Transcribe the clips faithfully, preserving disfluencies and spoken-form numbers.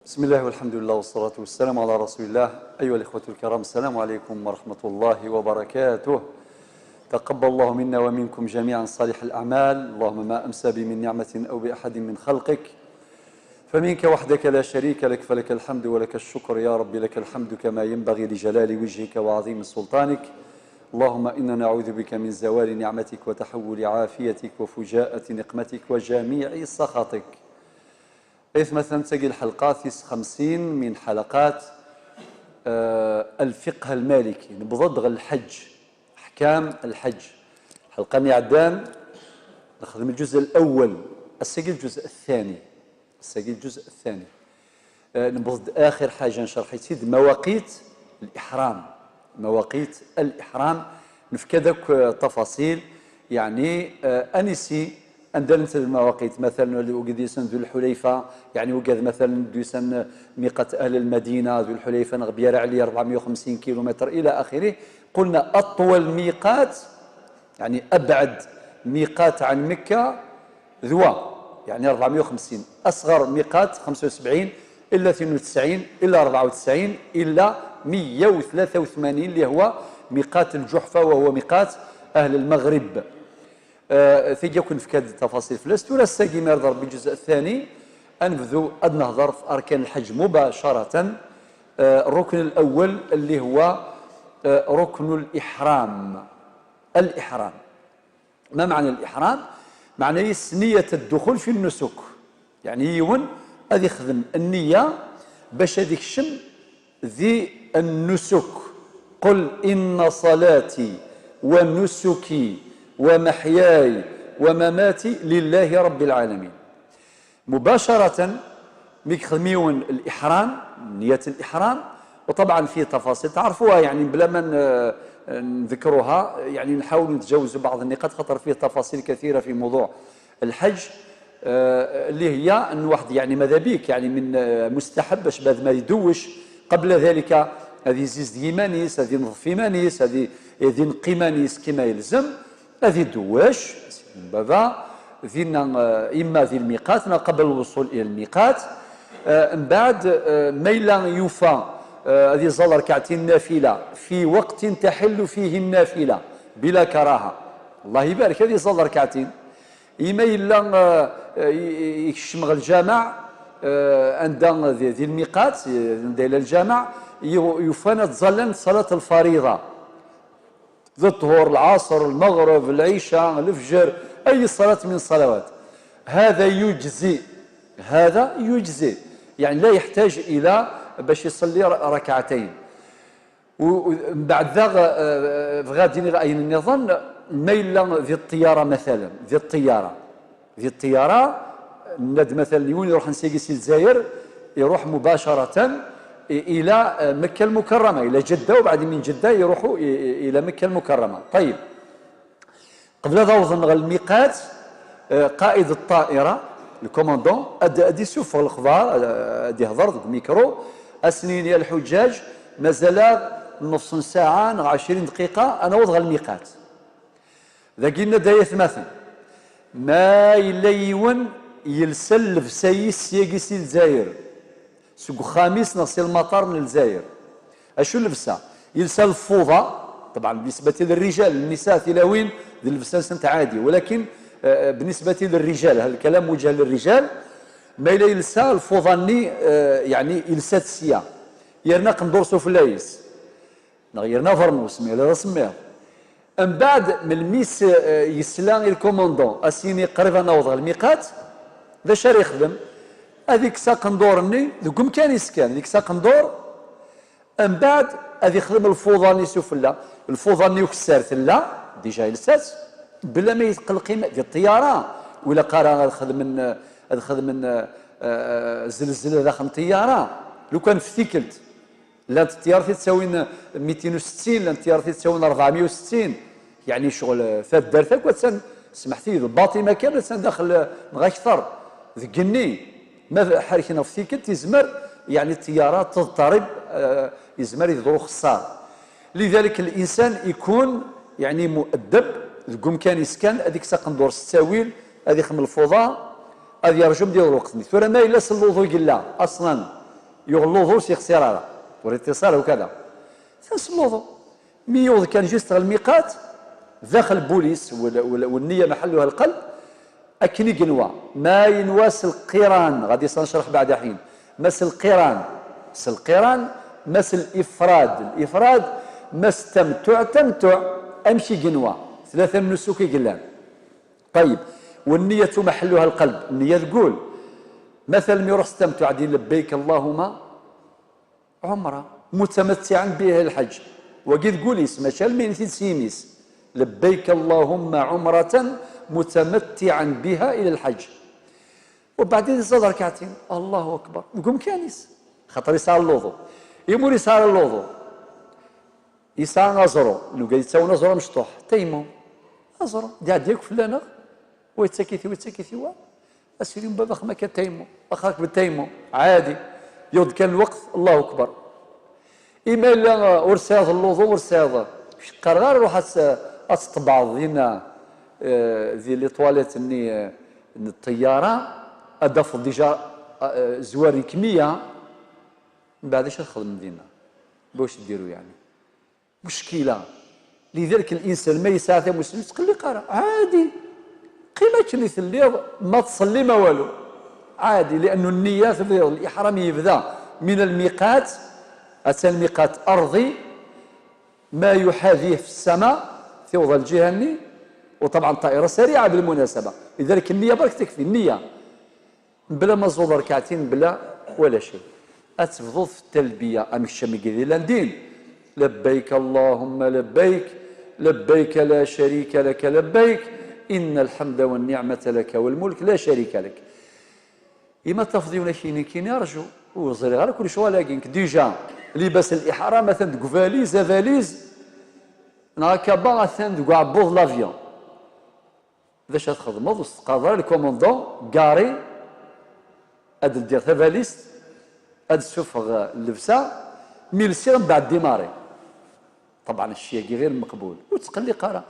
بسم الله والحمد لله والصلاة والسلام على رسول الله. أيها الإخوة الكرام، السلام عليكم ورحمة الله وبركاته. تقبل الله منا ومنكم جميعا صالح الأعمال. اللهم ما أمسى بي من نعمة أو بأحد من خلقك فمنك وحدك لا شريك لك، فلك الحمد ولك الشكر يا رب، لك الحمد كما ينبغي لجلال وجهك وعظيم سلطانك. اللهم إنا نعوذ بك من زوال نعمتك وتحول عافيتك وفجاءة نقمتك وجميع سخطك. Ayt ma tagi lḥelqa tis xemsin min ḥelqat, eh, الفقه المالكي. Newweḍ-d ɣer lḥeǧǧ, أحكام الحج. Lḥelqa-nni iɛeddan nexdem الجزء الأول, ass-agi الجزء الثاني. Ass-agi الجزء الثاني. Eh, newweḍ-d آخر حاجة necreḥ-itt-id, مواقيت الإحرام. مواقيت الإحرام. Nefka-d akk, eh, ttafaṣil, yeɛni, eh, anisi, anda llant lmawaqit, مثلا, wigad yusan Dul Ḥulayfa, yeɛni wigad, مثلا, d-yusan, eh, miqat أهل المدينة, Dul Ḥulayfa neɣ Byar Ɛli, أربعمية وخمسين كيلومتر إلى آخره. قلنا أطول ميقات، يعني أبعد ميقات عن مكة ذوا، يعني أربعمية وخمسين. أصغر ميقات خمسة وسبعين إلا اثنين وتسعين إلا أربعة وتسعين إلا مية وثلاثة وثمانين، اللي هو ميقات الجحفة، وهو ميقات أهل المغرب. Eh, tagi akk nefka-d ttafaṣil fell-as. Tura ass-agi, ma irḍa Ṛebbi, الجزء الثاني, ad nebdu ad nehḍer ɣef أركان الحج مباشرة. Eh, الركن الأول اللي هو, eh, ركن الإحرام. الإحرام. ما معنى الإحرام؟ معناه نية الدخول في النسك. يعني yiwen ad ixdem النية باش ad ikcem di النسك. قل إن صلاتي ونسكي ومحياي ومماتي لله رب العالمين. مباشرة mi yexdem yiwen الإحرام, نية الإحرام, وطبعا فيه تفاصيل تعرفوها, يعني, بلا ما ن-, نذكروها, يعني, نحاول نتجاوزوا بعض النقاط خاطر فيه تفاصيل كثيرة في موضوع الحج, eh, اللي هي أن واحد, يعني, ماذا بيك, يعني, من, eh, مستحب باش بعد ما يدوش قبل ذلك هذه يزيز يمانيس, هذه ينظف يمانيس, هذه, هذه ينقي يمانيس كما يلزم. Ad idewwec, baba, dinna, eh, imma di lmiqat, neɣ qabel lwuṣul ila lmiqat. Eh, mbeɛd, eh, ma yella yufa, eh, ad iẓẓal rekɛatin nafila, fi waqtin taḥillu fihi nnafila, bila karaha. Allah ibarek, ad iẓẓal rekɛatin. Ima yella, eh, eh, i-, i-, ikcem ɣer lǧameɛ, eh, anda di, di lmiqat, eh, anda yella lǧameɛ, yu-, yufan ad ẓẓallen ṣṣalat lfariḍa. D ṭṭhur, lɛaṣer, lmeɣreb, lɛica, lefjer, أي صلاة من الصلوات. هذا يجزي. هذا يجزي. يعني لا يحتاج إلى باش يصلي ر-, ركعتين. U-, u-, mbeɛd daɣ, eh, bɣiɣ ad d-iniɣ ayen nniḍen, ma yella di ṭṭiyyara, مثلا, di ṭṭiyyara. Di ṭṭiyyara, nenna-d, مثلا, yiwen iruḥen syagi si Lezzayer, iruḥ مباشرة i-, ila, eh, Mekka Lmukarrama, ila Jedda, وبعد من جدة يروحوا i-, i-, ila Mekka Lmukarrama. طيب. Qbel ad awḍen ɣer lmiqat, eh, قائد الطائرة, le commandant, ad, ad isuffeɣ lexbar, ad, ad ihḍer deg umikru, ad sen-yini: "A lḥuǧǧaǧ, mazal-aɣ nnefṣ n ssaɛa neɣ ɛecrin dqiqa ad naweḍ ɣer lmiqat." Dagi yenna-d: "Ay atmaten, ma yella yiwen yelsa llebsa-is syagi si Lezzayer, seg uxxam-is neɣ si lmaṭar n Lezzayer, acu llebsa? Yelsa lfuḍa, طبعا بالنسبة للرجال, النساء tilawin d llebsa-nsent عادي, ولكن, eh, بالنسبة للرجال, هذا الكلام موجه للرجال, ma yella yelsa lfuḍa-nni, eh, yeɛni yelsa-tt sya, yerna aqendur sufella-is." Neɣ yerna abernus, ma yella d asemmiḍ. Mbeɛd, melmi s-, eh, yesla i lkumandun, a s-yini qrib ad naweḍ ɣer lmiqat, d acu ara yexdem? Ad ikkes aqendur-nni deg umkan-is kan, ad ikkes aqendur, mbeɛd ad ixdem lfuḍa-nni sufella. Lfuḍa-nni ukessar tella, déjà yelsa-tt, bla ma yetqelleq ima di ṭṭiyyara, ur ilaq ara ad xedmen, ad xedmen, eh, eh, zelzela daxel n ṭṭiyyara. Lukan f tikkelt, llant ṭṭiyarat i ttawin mitin u settin, llant ṭṭiyarat i ttawin ṛebɛemya u settin. Yeɛni ccɣel, eh, taddart akk attan, smeḥt-iyi, d Baṭima kan attan daxel, eh, neɣ akteṛ, deg igenni. Ma ḥerken ɣef tikkelt, yezmer, yeɛni, ṭṭiyara teḍtarib, eh, yezmer ad yeḍru uxeṣṣar. Lidalik, الإنسان يكون, yeɛni, مؤدب, deg umkan-is kan, ad ikkes aqendur s ttawil, ad ixdem lfuḍa, ad yerju mdi lweqt-nni. Tura ma yella s lwuḍu yella, aṣlan, Yuɣ luḍu ur s-yexsir ara. Ur iṭṭis ara ukada. Tans luḍu. Mi yuɣ kan juste ɣer lmiqat, daxel bulis, wal-, wal-, والنية محلها القلب, akken i yenwa. Ma yenwa s lqiran, ɣadi s necreḥ بعد حين. Ma s lqiran, s lqiran, ma s lifrad, lifrad, ma s tamettuɛ, tamettuɛ, amek i yenwa. Tlata n nusuk i yellan. طيب. والنية محلها القلب, nniya deg wul. Matal mi iruḥ s tamettuɛ, ad d-yini لبيك اللهم عمرة متمتعا بها إلى الحج. Wagi deg wul-is, mačči almi i t-id s yimi-s. لبيك اللهم عمرة متمتعا بها إلى الحج. Ubeɛd iẓẓad rkaɛtin, Allahu akbar, deg umkan-is. Xaṭer yesɛa luḍu. Imi ur yesɛi ara luḍu, yesɛa aẓru, nuga yettawen aẓru amecṭuḥ, taymu. Aẓru, d-iɛeddi akk fell-aneɣ, wa yettak-it i wa, yettak-it i wa. Asirem baba xma ka taymu, axak bi taymu, ɛadi. Yuɣ-d kan lweqt, Allahu akbar. Ima yella, uh, ur sɛiḍ luḍu, ur sɛiḍ, ur qqareɣ ara ruḥ ad s-, ad teṭbeɛḍ dinna, uh, di les toilettes-nni, uh, n ṭṭeyyara, ad d-tafeḍ déjà, uh, uh, zwar n kmiya, mbeɛd acu ad txedmem dinna? Bac d-iru yeɛni. Muckila. Lidalik, الإنسان ma yesɛa tamussni, ur yettqelliq ara. Ɛadi. Qqim akken i telliḍ, ma tṣelli, ma walu. Ɛadi, لأنه النية tebdiḍ, الإحرام yebda من الميقات, atan miqat arḍi, ma yuḥaḍihi fi ssama, tiweḍ lǧiha-nni, وطبعا الطائرة سريعة بالمناسبة. لذلك النية برك تكفي، النية. Mebla ma tẓuḍ rkaɛtin, mebla wala cay. Ad tebduḍ f talbiya, am kečč am igad yellan din. لبيك اللهم لبيك، لبيك لا شريك لك لبيك، إن الحمد والنعمة لك والملك لا شريك لك. Ima tafeḍ yiwen akini, kini rju. Ur ẓriɣ ara kul ccɣel-agi. Nekk déjà, libas n liḥram atan deg uvaliz, avaliz, neɣ akaba atan deg uɛebbuḍ n l'avion. D acu ad txedmeḍ? Ur s-teqqareḍ ara le commandant, gari, ad ldiɣ tabalizt, ad ssufɣeɣ llebsa, mi lsiɣ mbeɛd démarrer. طبعا cci-agi غير مقبول. Ur ttqelliq ara.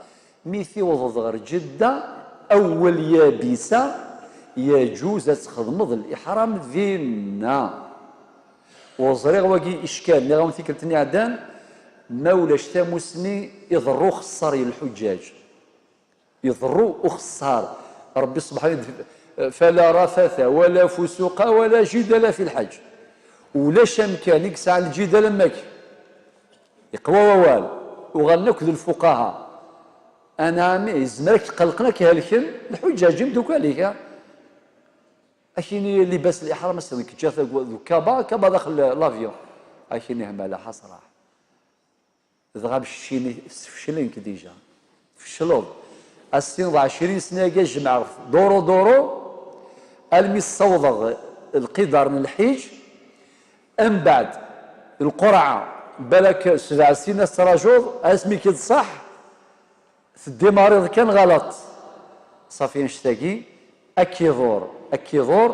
Mi tiwḍeḍ ɣer Ǧedda, awwel yabisa, yaǧuz ad txedmeḍ liḥram dinna. Ur ẓriɣ wagi icekkan, nniɣ-awen tikkelt-nni iɛeddan, ma ulac tamussni, iḍerru uxeṣṣar i lḥuǧǧaǧ. Iḍerru uxeṣṣar. Ṛebbi subḥanahu, فلا رفث ولا فسوق ولا جدال في الحج. Ulac amkan i yesɛan lǧidal am wagi. Yeqwa wawal. Uɣalen akk d lfuqaha. Anɛam, yezmer ad k-qelqen, ad k-helken lḥuǧǧaǧ imdukal-ik, ha? Akini libas liḥram, ass-a nekk ǧǧiɣ tagwa-, d ukaba, kaba daxel l'avion. Akini hmala ḥasra. Dɣa mceččin, sfeclen-k déjà. Tfecleḍ. Ass-in d ɛecrin sna-agi jemɛeɣ duru duru, almi ssawḍeɣ lqidar n lḥiǧ, mbeɛd lqurɛa, balak sebɛ snin ad trajuḍ, asmi k-id-ṣaḥ, teddimariḍ kan ɣalaṭ. Ṣafi annect-agi, ad k-iḍur, ad k-iḍur.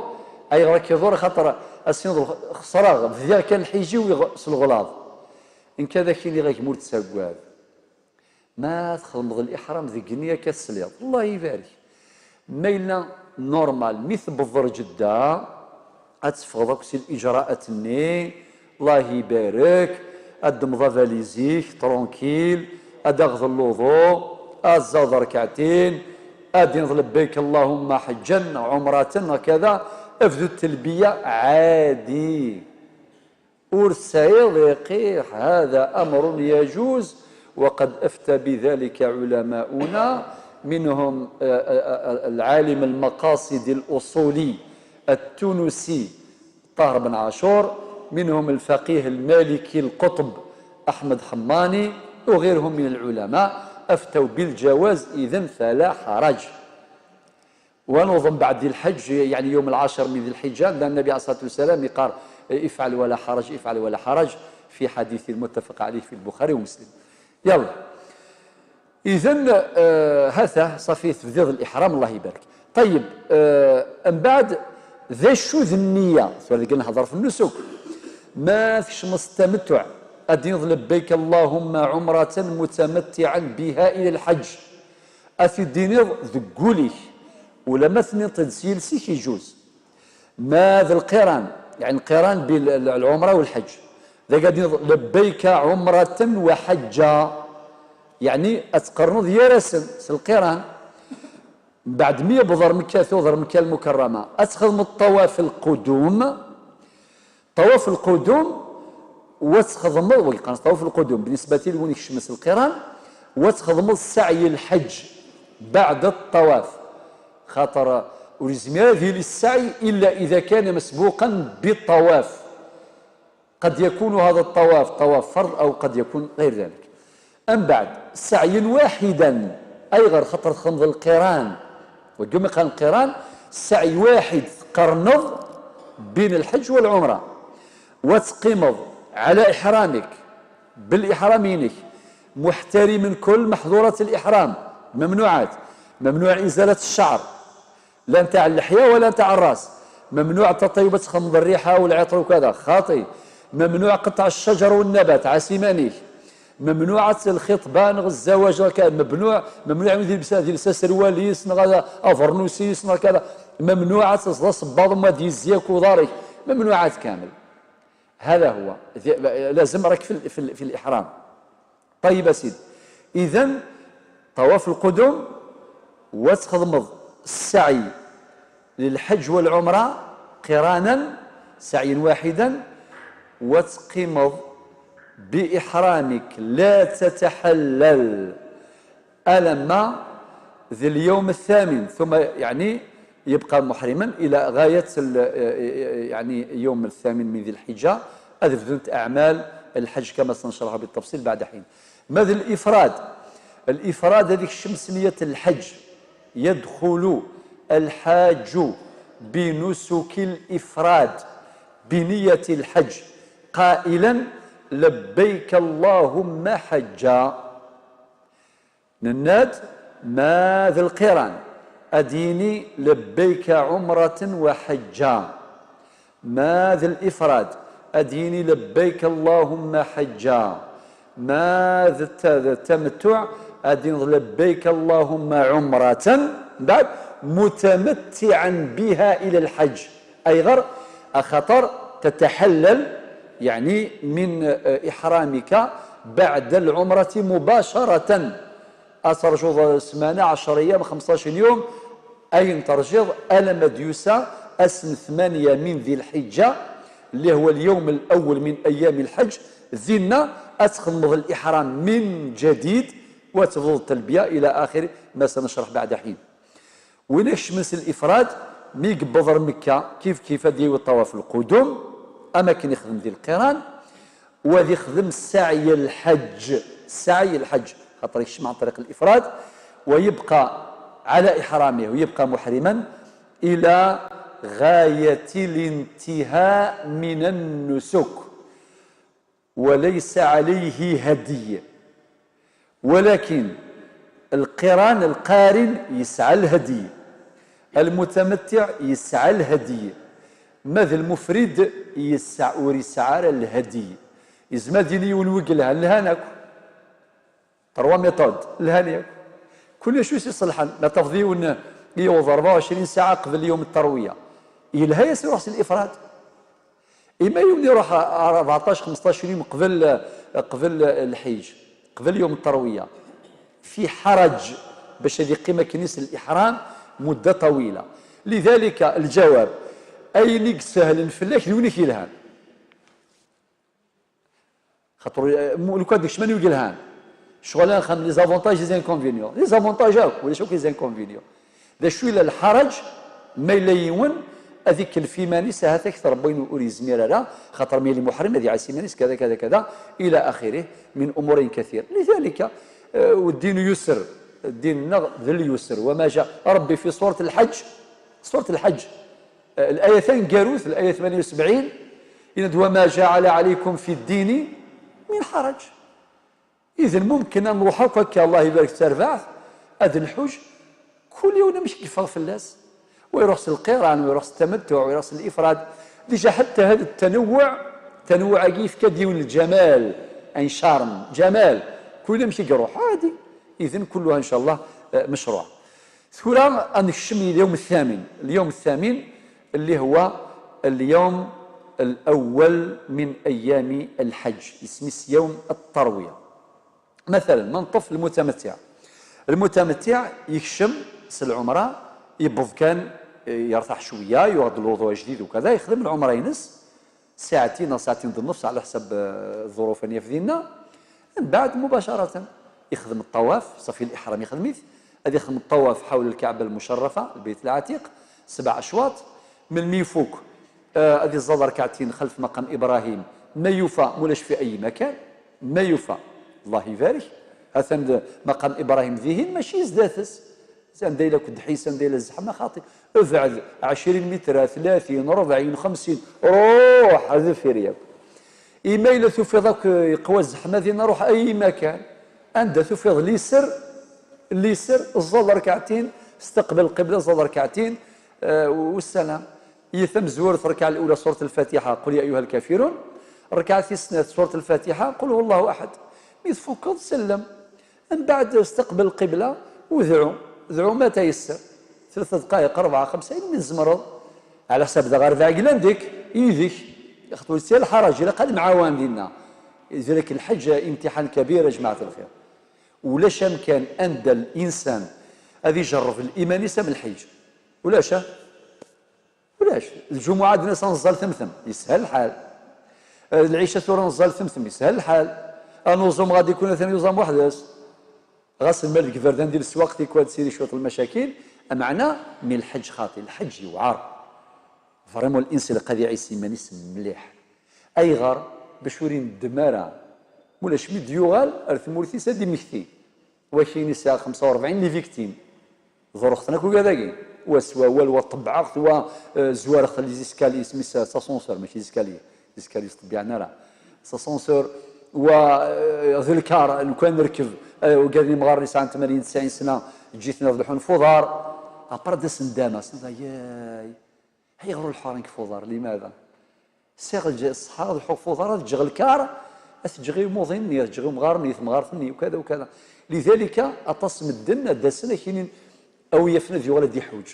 Ayɣer ad k-iḍur? Axaṭer ass-in xesreɣ, bdiɣ kan lḥiǧ-iw iɣ-, s leɣlaḍ. Nekk ad ak-iniɣ a gma ur ttagad. Ma txedmeḍ liḥram deg igenni akka tesliḍ, Allah ibarek. Ma yella normal, mi tewwḍeḍ ɣer Ǧedda, ad teffɣeḍ akk si liǧraat-nni, Allah ibarek, ad ddmeḍ avaliz-ik, tranquille, ad d-taɣeḍ luḍu, ad tẓẓaḍ rkaɛtin, ad d-tiniḍ لبيك اللهم حجا عمرة neɣ kada, ad tebduḍ talbiya ɛadi. Ur tesɛiḍ iqiḥ, هذا أمر يجوز، وقد أفتى بذلك علماؤنا، منهم، آه، آه، آه، العالم المقاصد الأصولي التونسي طاهر بن عاشور، منهم الفقيه المالكي القطب أحمد حماني، وغيرهم من العلماء أفتوا بالجواز، إذن فلا حرج. Wa nuḍen mbeɛd di lḥeǧǧ, yeɛni yum lɛacer min di lḥiǧǧa, anda Nnabi ɛalayhi ṣṣalatu wassalam yeqqar, افعل ولا حرج، افعل ولا حرج, fi ḥadithin muttafaq ɛalayh fi Lbuxari wa Muslim. Yalla. Idan, eh, ha-t-a, ṣafi, tebdiḍ liḥram, Allah ibarek. Ṭayyeb, eh, mbeɛd, d acu d nniya? Tura deg nehḍer f nnusuk. Ma tkecmeḍ s tamettuɛ, ad d-tiniḍ لبيك اللهم عمرة متمتعا بها إلى الحج. Ad t-id-tiniḍ deg wul-ik, ulamma tenniḍ-t-id s yiles-ik, iǧuz. Ma d lqiran, يعني القران بين العمره والحج. ذاك غادي ينظ-، لبيك عمره وحجا، يعني اتقرنض يا راسن القران. بعد مية بضر مكه، ثوضر مكه المكرمه، اتخذ من الطواف القدوم. طواف القدوم وتخدم، ويقال طواف القدوم بالنسبه لي وين يكشمس القران، وتخدم السعي الحج بعد الطواف، خاطر ولزم هذه السعي الا اذا كان مسبوقا بالطواف. قد يكون هذا الطواف طواف فرض او قد يكون غير ذلك. أم بعد، سعيا واحدا، أي غير خطر خمض القران، وقم قال القران، سعي واحد قرنض بين الحج والعمرة، وتقيمض على إحرامك، بالإحرام ينك، محترم كل محظورات الإحرام، ممنوعات، ممنوع إزالة الشعر، لا نتاع اللحية ولا نتاع الراس. ممنوع التطيب، تخمض الريحة والعطر وكذا، خاطي. ممنوع قطع الشجر والنبات، عسيمانيك. ممنوعة الخطبان، الزواج، كان ممنوع، ممنوع من ذي لبسة، ذي لبسة سرواليس، نغا أفرنوسيس، نغا كذا. ممنوعة الصباط ما دي الزياك وضارك. ممنوعات كامل. هذا هو. ذي-، لازم راك في، ال-، في، ال-، في الإحرام. طيب أسيد، إذن طواف القدوم وتخدمض السعي للحج والعمرة قرانا، سعيا واحدا، وتقيمض بإحرامك، لا تتحلل ألما ذي اليوم الثامن، ثم يعني يبقى محرما إلى غاية ال-، يعني يوم الثامن من ذي الحجة، أذبذنت أعمال الحج كما سنشرحها بالتفصيل بعد حين. ماذا الإفراد؟ الإفراد هذيك الشمسنية الحج، يدخل الحاج بنسك الإفراد بنية الحج قائلا: لبيك اللهم حجا. نناد ماذا القران؟ أديني لبيك عمرة وحجا. ماذا الإفراد؟ أديني لبيك اللهم حجا. ماذا الت-، التمتع؟ أدين لبيك اللهم عمرة، بعد متمتعا بها إلى الحج. أي غر أخطر تتحلل، يعني من، آه، إحرامك بعد العمرة مباشرة. أترجو سمانة، عشر أيام، خمسطاش يوم، أين ترجيض ألم ديوسا أسن ثمانية من ذي الحجة، اللي هو اليوم الأول من أيام الحج، زينا أتخدمض الإحرام من جديد وتفضل التلبية إلى آخر ما سنشرح بعد حين. وين يكشمس الإفراد؟ مي يقبض مكة كيف كيف ديو الطواف القدوم، أما كان يخدم ذي القران، وذي يخدم سعي الحج، سعي الحج، خاطر يكشم عن طريق الإفراد، ويبقى على إحرامه ويبقى محرما إلى غاية الانتهاء من النسك، وليس عليه هدي. ولكن القران، القارن يسعى الهدي، المتمتع يسعى الهدي، ماذا المفرد يسعى وريسعى الهدي. يزمدين يون وقلها لهانك. تروا ميثود لهانك. كل شيء يصلحن، ما تفضيون يوض أربعة وعشرين ساعة قبل يوم التروية. يلها يسير رأس الإفراد. إما يولي يروح أربعطاش خمسطاش يوم قبل، قبل الحيج، قبل يوم التروية، في حرج باش هذه قيمة كنيس الإحرام مدة طويلة. لذلك الجواب، أين يسهل فلاك دونك يلهان. خاطر، آه، مو-، لو كان ديك شمال يقول لها شغل أنا خم les avantages les inconvénients، les avantages أكو ولا شو les inconvénients. ذا شو إلا الحرج ما إلا يون أذيك الفيماني ساعات أكثر بين أوري زميرة لا، خاطر ميلي محرم هذه عسيمانيس كذا كذا كذا إلى آخره من أمور كثير. لذلك، آه، والدين يسر، الدين نغ-، ذي اليسر، وما جاء ربي في سورة الحج، سورة الحج، آه، الآية ثانية قاروث، الآية ثمانية وسبعين، إن وما جعل عليكم في الدين من حرج. إذن ممكن أن نروح هكا، الله يبارك، تربعث، أذ نحوج، كل يوم مش كيف في الناس، ويروح القران، ويروح التمتع، ويروح الإفراد. ديجا حتى هذا التنوع، تنوع كيف كديون الجمال، أن شارم، جمال، كل يوم يروح عادي. إذن كلها إن شاء الله، آه، مشروع. ثورة أنكشم اليوم الثامن، اليوم الثامن اللي هو اليوم الأول من أيام الحج, isem-is يوم التروية. Matalan, ma neṭṭef lmutamattiɛ. Lmutamattiɛ yekcem s lɛumra, yewweḍ kan, eh, yertaḥ cwiya, yuɣ-d lwuḍu ajdid ukada, yexdem lɛumra-ines, saɛtin neɣ saɛtin d nnefs, ɛla ḥsab, eh, ḍḍuruf n yaf dinna. Mbeɛd, mubacaratan, yexdem ṭṭawaf, ṣafi liḥram yexdem-it, ad yexdem ṭṭawaf ḥawla lkaɛba lmucarrafa, lbeyt lɛatiq, sebɛ acwaṭ. Melmi ifuk, eh, ad iẓẓal rkaɛtin xalef maqam Ibrahim, ma yufa, mulac fi ay makan, ma yufa. Allah ibarek. Atan d maqam Ibrahim dihin, mačči zdat-s. Anda yella kudḥis, anda yella zzeḥma, xaṭi. Bɛed ɛecrin mitra, tlatin, rebɛin, xemsin, ruḥ ar deffir yakk. Ima yella tufiḍ akk yeqwa zzeḥma dinna, ruḥ ay makan. Anda tufiḍ liser, liser, ẓẓal rkaɛtin, steqbel lqibla, ẓẓal rkaɛtin, eh, wassalam. I tamezwarut, rrkaɛ lula, surat lfatiḥa, qul ya ayyuha lkafirun. Rrkaɛ tis snat, surat lfatiḥa, qul huwa llahu aḥad. Mi tfukeḍ, sellem. Mbeɛd, steqbel lqibla, udɛu. Dɛu ma tayesser. Tlata dqayeq, rebɛa, xemsa, ayen mi tzemreḍ. Ɛla ḥsab daɣ rbeɛ yellan dik, yid-k. Xaṭer ur ttili lḥaraǧ, ilaq ad nemɛawan dinna. Zrek lḥeǧ imtiḥan kabir, a jmaɛat lxir. Ulac amkan anda linsan ad ijerreb liman-is am lḥeǧ. Ulac, ah? Ulac. Lǧumuɛa ad nas ad neẓẓal temtem, yeshel lḥal. Eh, lɛica tura neẓẓal temtem, yeshel lḥal. Anuẓum ɣad ikun atan yuẓam weḥd-s. Ɣas lmal deg iberdan di leswaq, tikwal tsiri cwiṭ lmacakil, ameɛna mi lḥeǧ xaṭi, lḥeǧ yewɛer. Vraiment, linsan ilaq ad iɛiss iman-is mliḥ. Ayɣer? Bac ur ineddem ara. Mulac mi d-yuɣal ar tmurt-is ad d-immekti. Wakin yesɛa xemsa u rebɛin les victimes. Ḍurreɣ-ten akk ugad-agi. Wa s wawal, wa ṭebbɛeɣ-t, wa, eh, zwareɣ-t les escaliers, isem-is, eh, s ascenseur, mačči les escaliers. Les escaliers ur ṭebbiɛen ara. S ascenseur, wa, eh, d lkar, lukan nrekeb, eh, ugad imɣaren yesɛan tmanyin tesɛin sna, ǧǧiten ad lḥun f uḍar. Après ad asen-d-ama, s-, ayay. Ayɣer ur leḥḥuɣ ara nekk f uḍar? Limada? Sɛiɣ lǧ-, ṣṣeḥḥa ad leḥḥuɣ f uḍar, ad ǧǧeɣ lkar, ad t-ǧǧeɣ i umuḍin-nni, ad ǧǧeɣ i umɣar-nni, i temɣart-nni, ukada, ukada. Lidalika, aṭas n medden ad d-asen, ad k-inin, a wi yafen ad yuɣal ad iḥuǧ.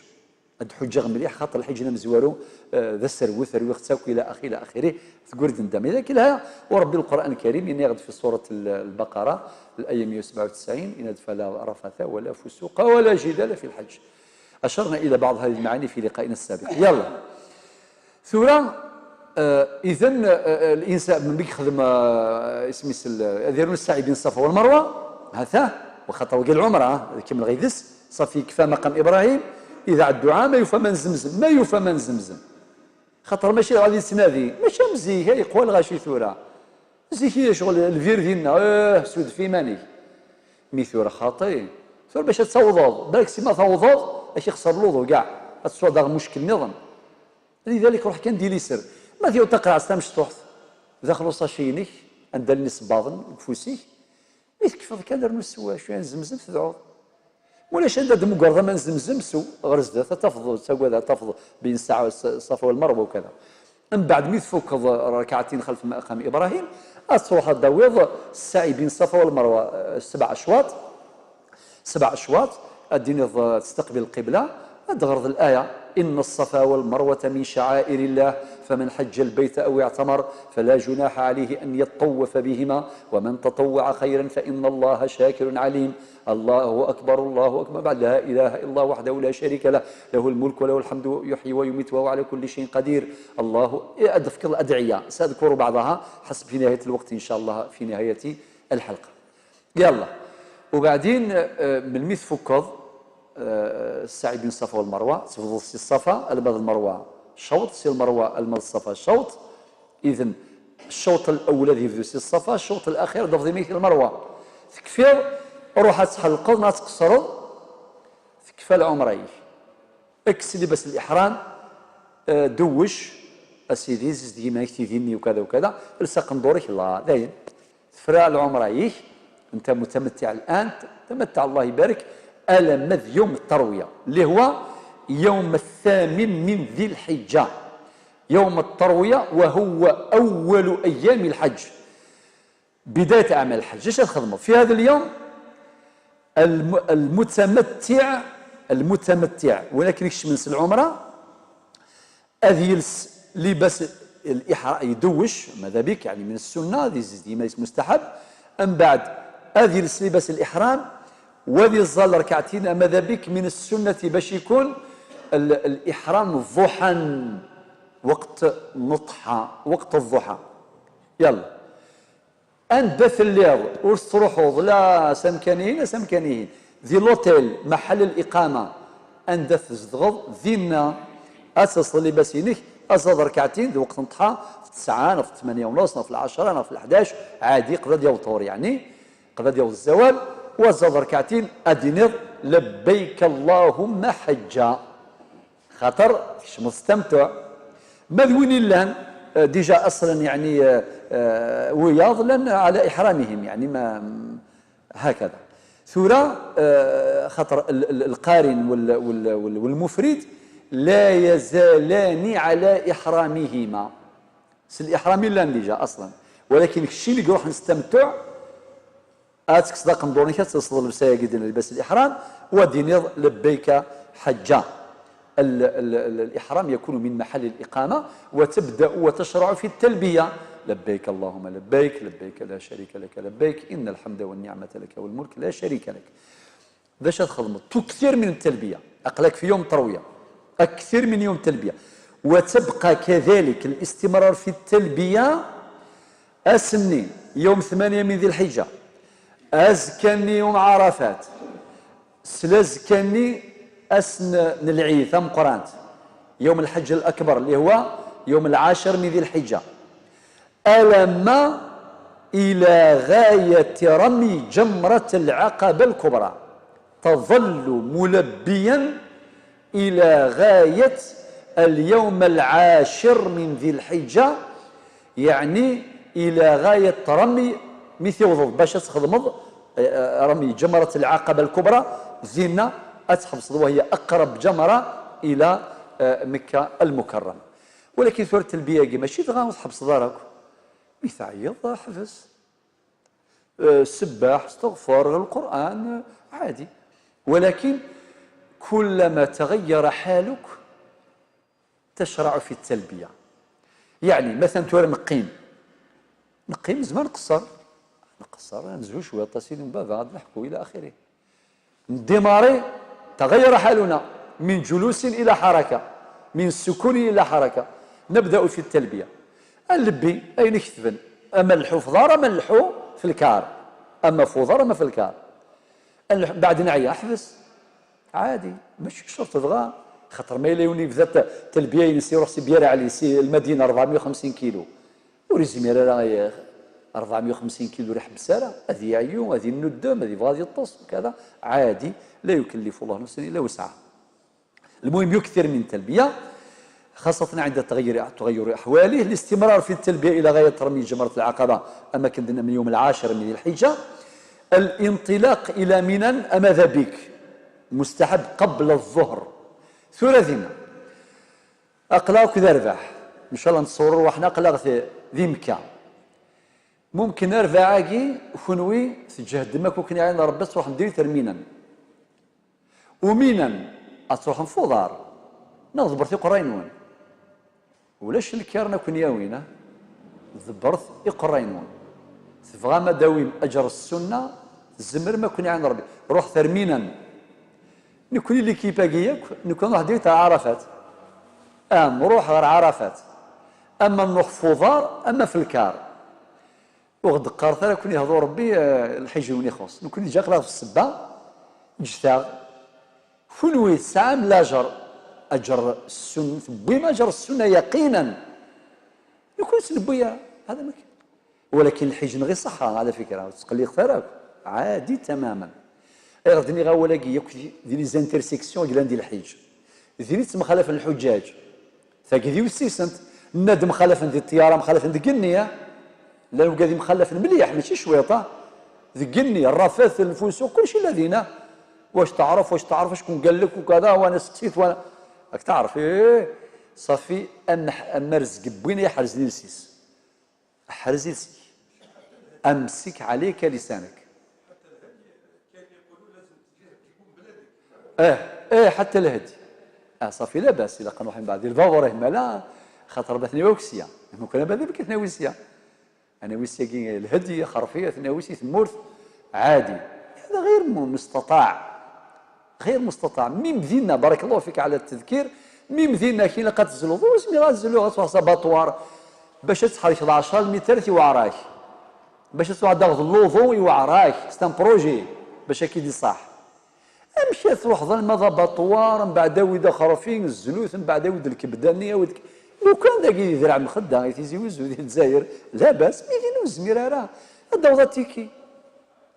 Ad d-ḥuǧǧeɣ mliḥ, xaṭer lḥiǧ n amezwaru, eh, d aserwet, rwiɣ-tt akk, ila axi, ila axiri, teggul-d nndama. Idak ilha, u Ṛebbi Lqur'an Lkarim yenna-yaɣ-d fi surat l-, Lbaqara, l-aya meyya u sebɛa u tesɛin, yenna-d: "Fala rafata wala fusuqa wala jidala fi lḥeǧ." أشرنا إلى بعض هذه المعاني في لقائنا السابق. Yalla. Tura, eh, idan, eh, eh, linsan, melmi yexdem, eh, isem-is l-, ad irnu ssaɛi bin Ṣafa wal Marwa, ha-t-a, wa xaṭer wagi lɛumra, ah, ad ikemmel ɣides, ṣafi yekfa maqam Ibrahim, iḍaɛ dduɛa, ma yufa ma n Zemzem, ma yufa ma n Zemzem. Xaṭer mačči ad yettnadi, mačči am zik, ay yeqwa lɣaci tura. Zik i ccɣel lbir dinna, eh, sudef iman-ik. Mi tura xaṭi, tura bac ad tawḍeḍ, balak si ma tawḍeḍ, ad k-ixṣer luḍu kɛa, ad tesɛuḍ daɣ muckil nniḍen. Lidalik ruḥ kan di liser. Ma tiweḍ taqerɛet tamecṭuḥt daxel usaci-inek, anda llan isebbaḍen deg ufus-ik, mi tekfeḍ kan rnu sew cwiya n Zemzem tedɛuḍ. Mulac anda d-tmugreḍ aman n Zemzem, sew ɣer zdat, ad tafeḍ, ur ttagad, ad tafeḍ bin ssaɛa, s-, Ṣafa wal Marwa ukada. Mbeɛd mi tfukeḍ rrkaɛtin xalef maqam Ibrahim, ad truḥeḍ ad d-tawiḍ ssaɛi bin Ṣafa wal Marwa, eh, sebɛ acwaṭ, sebɛ acwaṭ, ad d-tiniḍ, eh, testaqbil lqibla, ad d-teɣreḍ laya: "إن الصفا والمروة من شعائر الله، فمن حج البيت أو اعتمر فلا جناح عليه أن يطوف بهما، ومن تطوع خيرا فإن الله شاكر عليم." الله أكبر، الله أكبر، بعد لا إله إلا الله وحده لا شريك له، له الملك وله الحمد يحيي ويميت وهو على كل شيء قدير. الله، إيه، أذكر الأدعية، سأذكر بعضها حسب في نهاية الوقت إن شاء الله، في نهاية الحلقة. Yalla. Ubeɛdin, eh, melmi tfukkeḍ, eh, ssaɛi bin Ṣafa wal Marwa, tebdeḍ si Ṣafa alma d Lmerwa cawṭ, si Lmerwa alma d Ṣafa cawṭ. Idan, cawṭ lawel ad yebdu si Ṣafa, cawṭ laxir ad d-tafeḍ iman-ik di Lmerwa. Tekfiḍ, ruḥ ad tḥelqeḍ neɣ ad tqeṣreḍ, tekfa lɛumra-ik. Kkes libas liḥram, eh, dewwec, a sidi, zizdeg iman-ik tidin-nni ukada ukada, els aqendur-ik, la, dayen. Tefra lɛumra-ik, أنت متمتع الآن، تمتع الله يبارك، alamma d يوم التروية، اللي هو يوم الثامن من ذي الحجة. يوم التروية وهو أول أيام الحج. بداية أعمال الحج. اش تخدموا في هذا اليوم؟ الم-، المتمتع، المتمتع، ولكن يكشف من العمرة، ad yels libas الإحرام يدوش ماذا بك، يعني من السنة، هذه زيد ما اسمه مستحب. أم بعد، هذه يلبس لباس الإحرام، وهذه الظل ركعتين ماذا بك من السنة باش يكون ال-، الإحرام ضحى، وقت نضحى، وقت الضحى. يلا. Anda telliḍ, ur tettruḥuḍ la s amkan-ihin, la s amkan-ihin. Di l'hôtel, محل الإقامة, anda tzedɣeḍ, dinna ad telseḍ libas-inek, ad teẓẓleḍ rkaɛtin, di weqt n ḍḥa, f ttesɛa, neɣ f ttmanya u nus, neɣ f lɛecṛa, neɣ f leḥdac, ɛadi, qbel ad yaweḍ ṭhur, yeɛni, qbel ad yaweḍ zzawal, u ad teẓẓleḍ rkaɛtin, ad d-tiniḍ, لبيك اللهم حجا. خاطر تكشمض التمتع. ما ذوين لان، آه، déjà أصلا، يعني، آه، آه، وياض لان على إحرامهم، يعني، ما، هكذا. ثورة، آه، خاطر ال-، ال-، القارن وال-، وال-، وال-، والمفرد لا يزالان على إحرامهما. C'est الإحرام لان déjà أصلا. ولكن الشيء اللي يروح نستمتع، ad tekkseḍ aqendur-nnek, ad telseḍ llebsa-agi d lbas n liḥram, u ad d-tiniḍ: لبيك حجا. ال-، ال-، ال-، الإحرام يكون من محل الإقامة، وتبدأ وتشرع في التلبية: لبيك اللهم لبيك، لبيك لا شريك لك لبيك، إن الحمد والنعمة لك والملك لا شريك لك. D acu ad txedmeḍ? Tukthir min التلبية. Aql-ak في يوم التروية. أكثر من يوم التلبية. وتبقى كذلك الاستمرار في التلبية ass-nni, يوم ثمانية من ذي الحجة, azekka-nni يوم عرفات, slazekka-nni ass n, n lɛid tameqqrant, يوم الحج الأكبر, اللي هو يوم العاشر من ذي الحجة, alamma إلى غاية رمي جمرة العقبة الكبرى. تظل ملبيا إلى غاية اليوم العاشر من ذي الحجة, يعني إلى غاية رمي, mi tiwḍeḍ باش ad txedmeḍ, eh, رمي جمرة العقبة الكبرى, dinna ad tḥebseḍ, وهي أقرب جمرة إلى, eh, مكة المكرمة. ولكن ثورة التلبية ماشي دغا تحبسض راك. Mi teɛyiḍ, ḥbes. آه، سبح, استغفر, القرآن, عادي. ولكن كلما تغير حالك تشرع في التلبية. يعني مثلا, tura نقيم, نقيم زعما نقصر, نقصر, نزهو شوية, طاسين من بعد, عاد نحكو إلى آخره. نديماري, تغير حالنا من جلوس إلى حركة, من سكون إلى حركة. نبدأ في التلبية, نلبي أين كتبن, أما نلحو في دار, أما نلحو في الكار, أما في دار, أما في الكار. نلح-, بعد نعيا, أحبس, عادي, ماشي شرط دغا, خاطر ما إلا يولي بذات تلبية ينسي يروح سي بيار علي, سي المدينة أربعمية وخمسين كيلو. ورزمير راه أربعمية وخمسين كيلو راه يحبس, راه هذه يعيو, هذه الندم, هذه يبغى يطس وكذا. عادي, لا يكلف الله نفسا إلا وسعها. المهم, يكثر من التلبية, خاصة عند تغير, تغير أحواله, الاستمرار في التلبية إلى غاية رمي جمرة العقبة, أما كندنا من يوم العاشر من ذي الحجة, الانطلاق إلى منى, أما ذا بك, مستحب قبل الظهر. ثورة ذينا, أقلاك ذا رباح, إن شاء الله نتصور روحنا أقلاك ذي, ذي مكة. ممكن أربعاكي كنوي تجهد دمك وكن يعين ربي تروح ندير ترمينا. ومينا أتروح نفوضار. نضبر في قرينون. ولاش الكير نكون ياوينا. ضبرت إقرينون. تبغى ما داويم أجر السنة, تزمر ما كن يعين ربي. روح ترمينا. نكون اللي كيباقي ياك, نكون واحد يتاع عرفات. أم روح غير عرفات. أما نروح فوضار, أما في الكار. وغد قارت لك كون يهضو ربي, آه، الحج وين يخص. نكون جاك راه في السبة, جثاغ. كنوي تسعام لاجر, أجر السنة, تبوي ما أجر السنة يقينا. نكون سنبويا, هذا ما كان. ولكن الحج نغي صحة على فكرة, وتقلي اختراك. عادي تماما. غدني غا ولاقي ياك دي, دي لي زانترسيكسيون قلان دي الحج. دي لي تمخالف الحجاج. Tagi d iwessisent. Nna-d mxalafen di ṭṭyara, mxalafen deg igenni, ah. Llan wigad imxalafen mliḥ, mačči cwiṭ, ah. Deg igenni, rrafat, lfusuq, kulci la dinna. Wac teɛref, wac teɛref, acku qal lek ukada, wa neseqsi-t, wa. Ak teɛref, ih, ṣafi, am, am rrezg n win iḥerzen iles-is. Ḥrez iles-ik. أمسك عليك لسانك. إيه، إيه، حتى الهدي. آه، صافي، لا بأس، إلا كان واحد بعد الفاور، إيه، ما لا. Xaṭer ma tnawi akk sya, ma kan abad ibek tnawi sya. Anawi syagi lhedyi, xerfi, ad tnawi si tmurt, ɛadi. Hada ɣir mu-, mustaṭaɛ. Ɣir mustaṭaɛ. Mim dinna, barakallahu fik ɛla tedkir, mim dinna kien ilaq ad tezluḍ. Ur zmireɣ ad zluɣ, ad truḥeḍ s abaṭwar. Bac ad tḥerkeḍ ɛecṛa lmitrat iweɛṛ-ak. Bac ad truḥeḍ daɣ d luḍu iweɛṛ-ak. C'est un projet. Bac ad k-id-iṣaḥ. Amek ad truḥeḍ alma d abaṭwar, mbeɛd awi-d axerfi, zlu-t, mbeɛd awi-d lkebda-nni, awi-d, lukan dagi di Derɛ Mxedda, i Tizi Wezzu, di Lezzayer, labas, mi din ur zmir ara. Ad d-taweḍ atiki.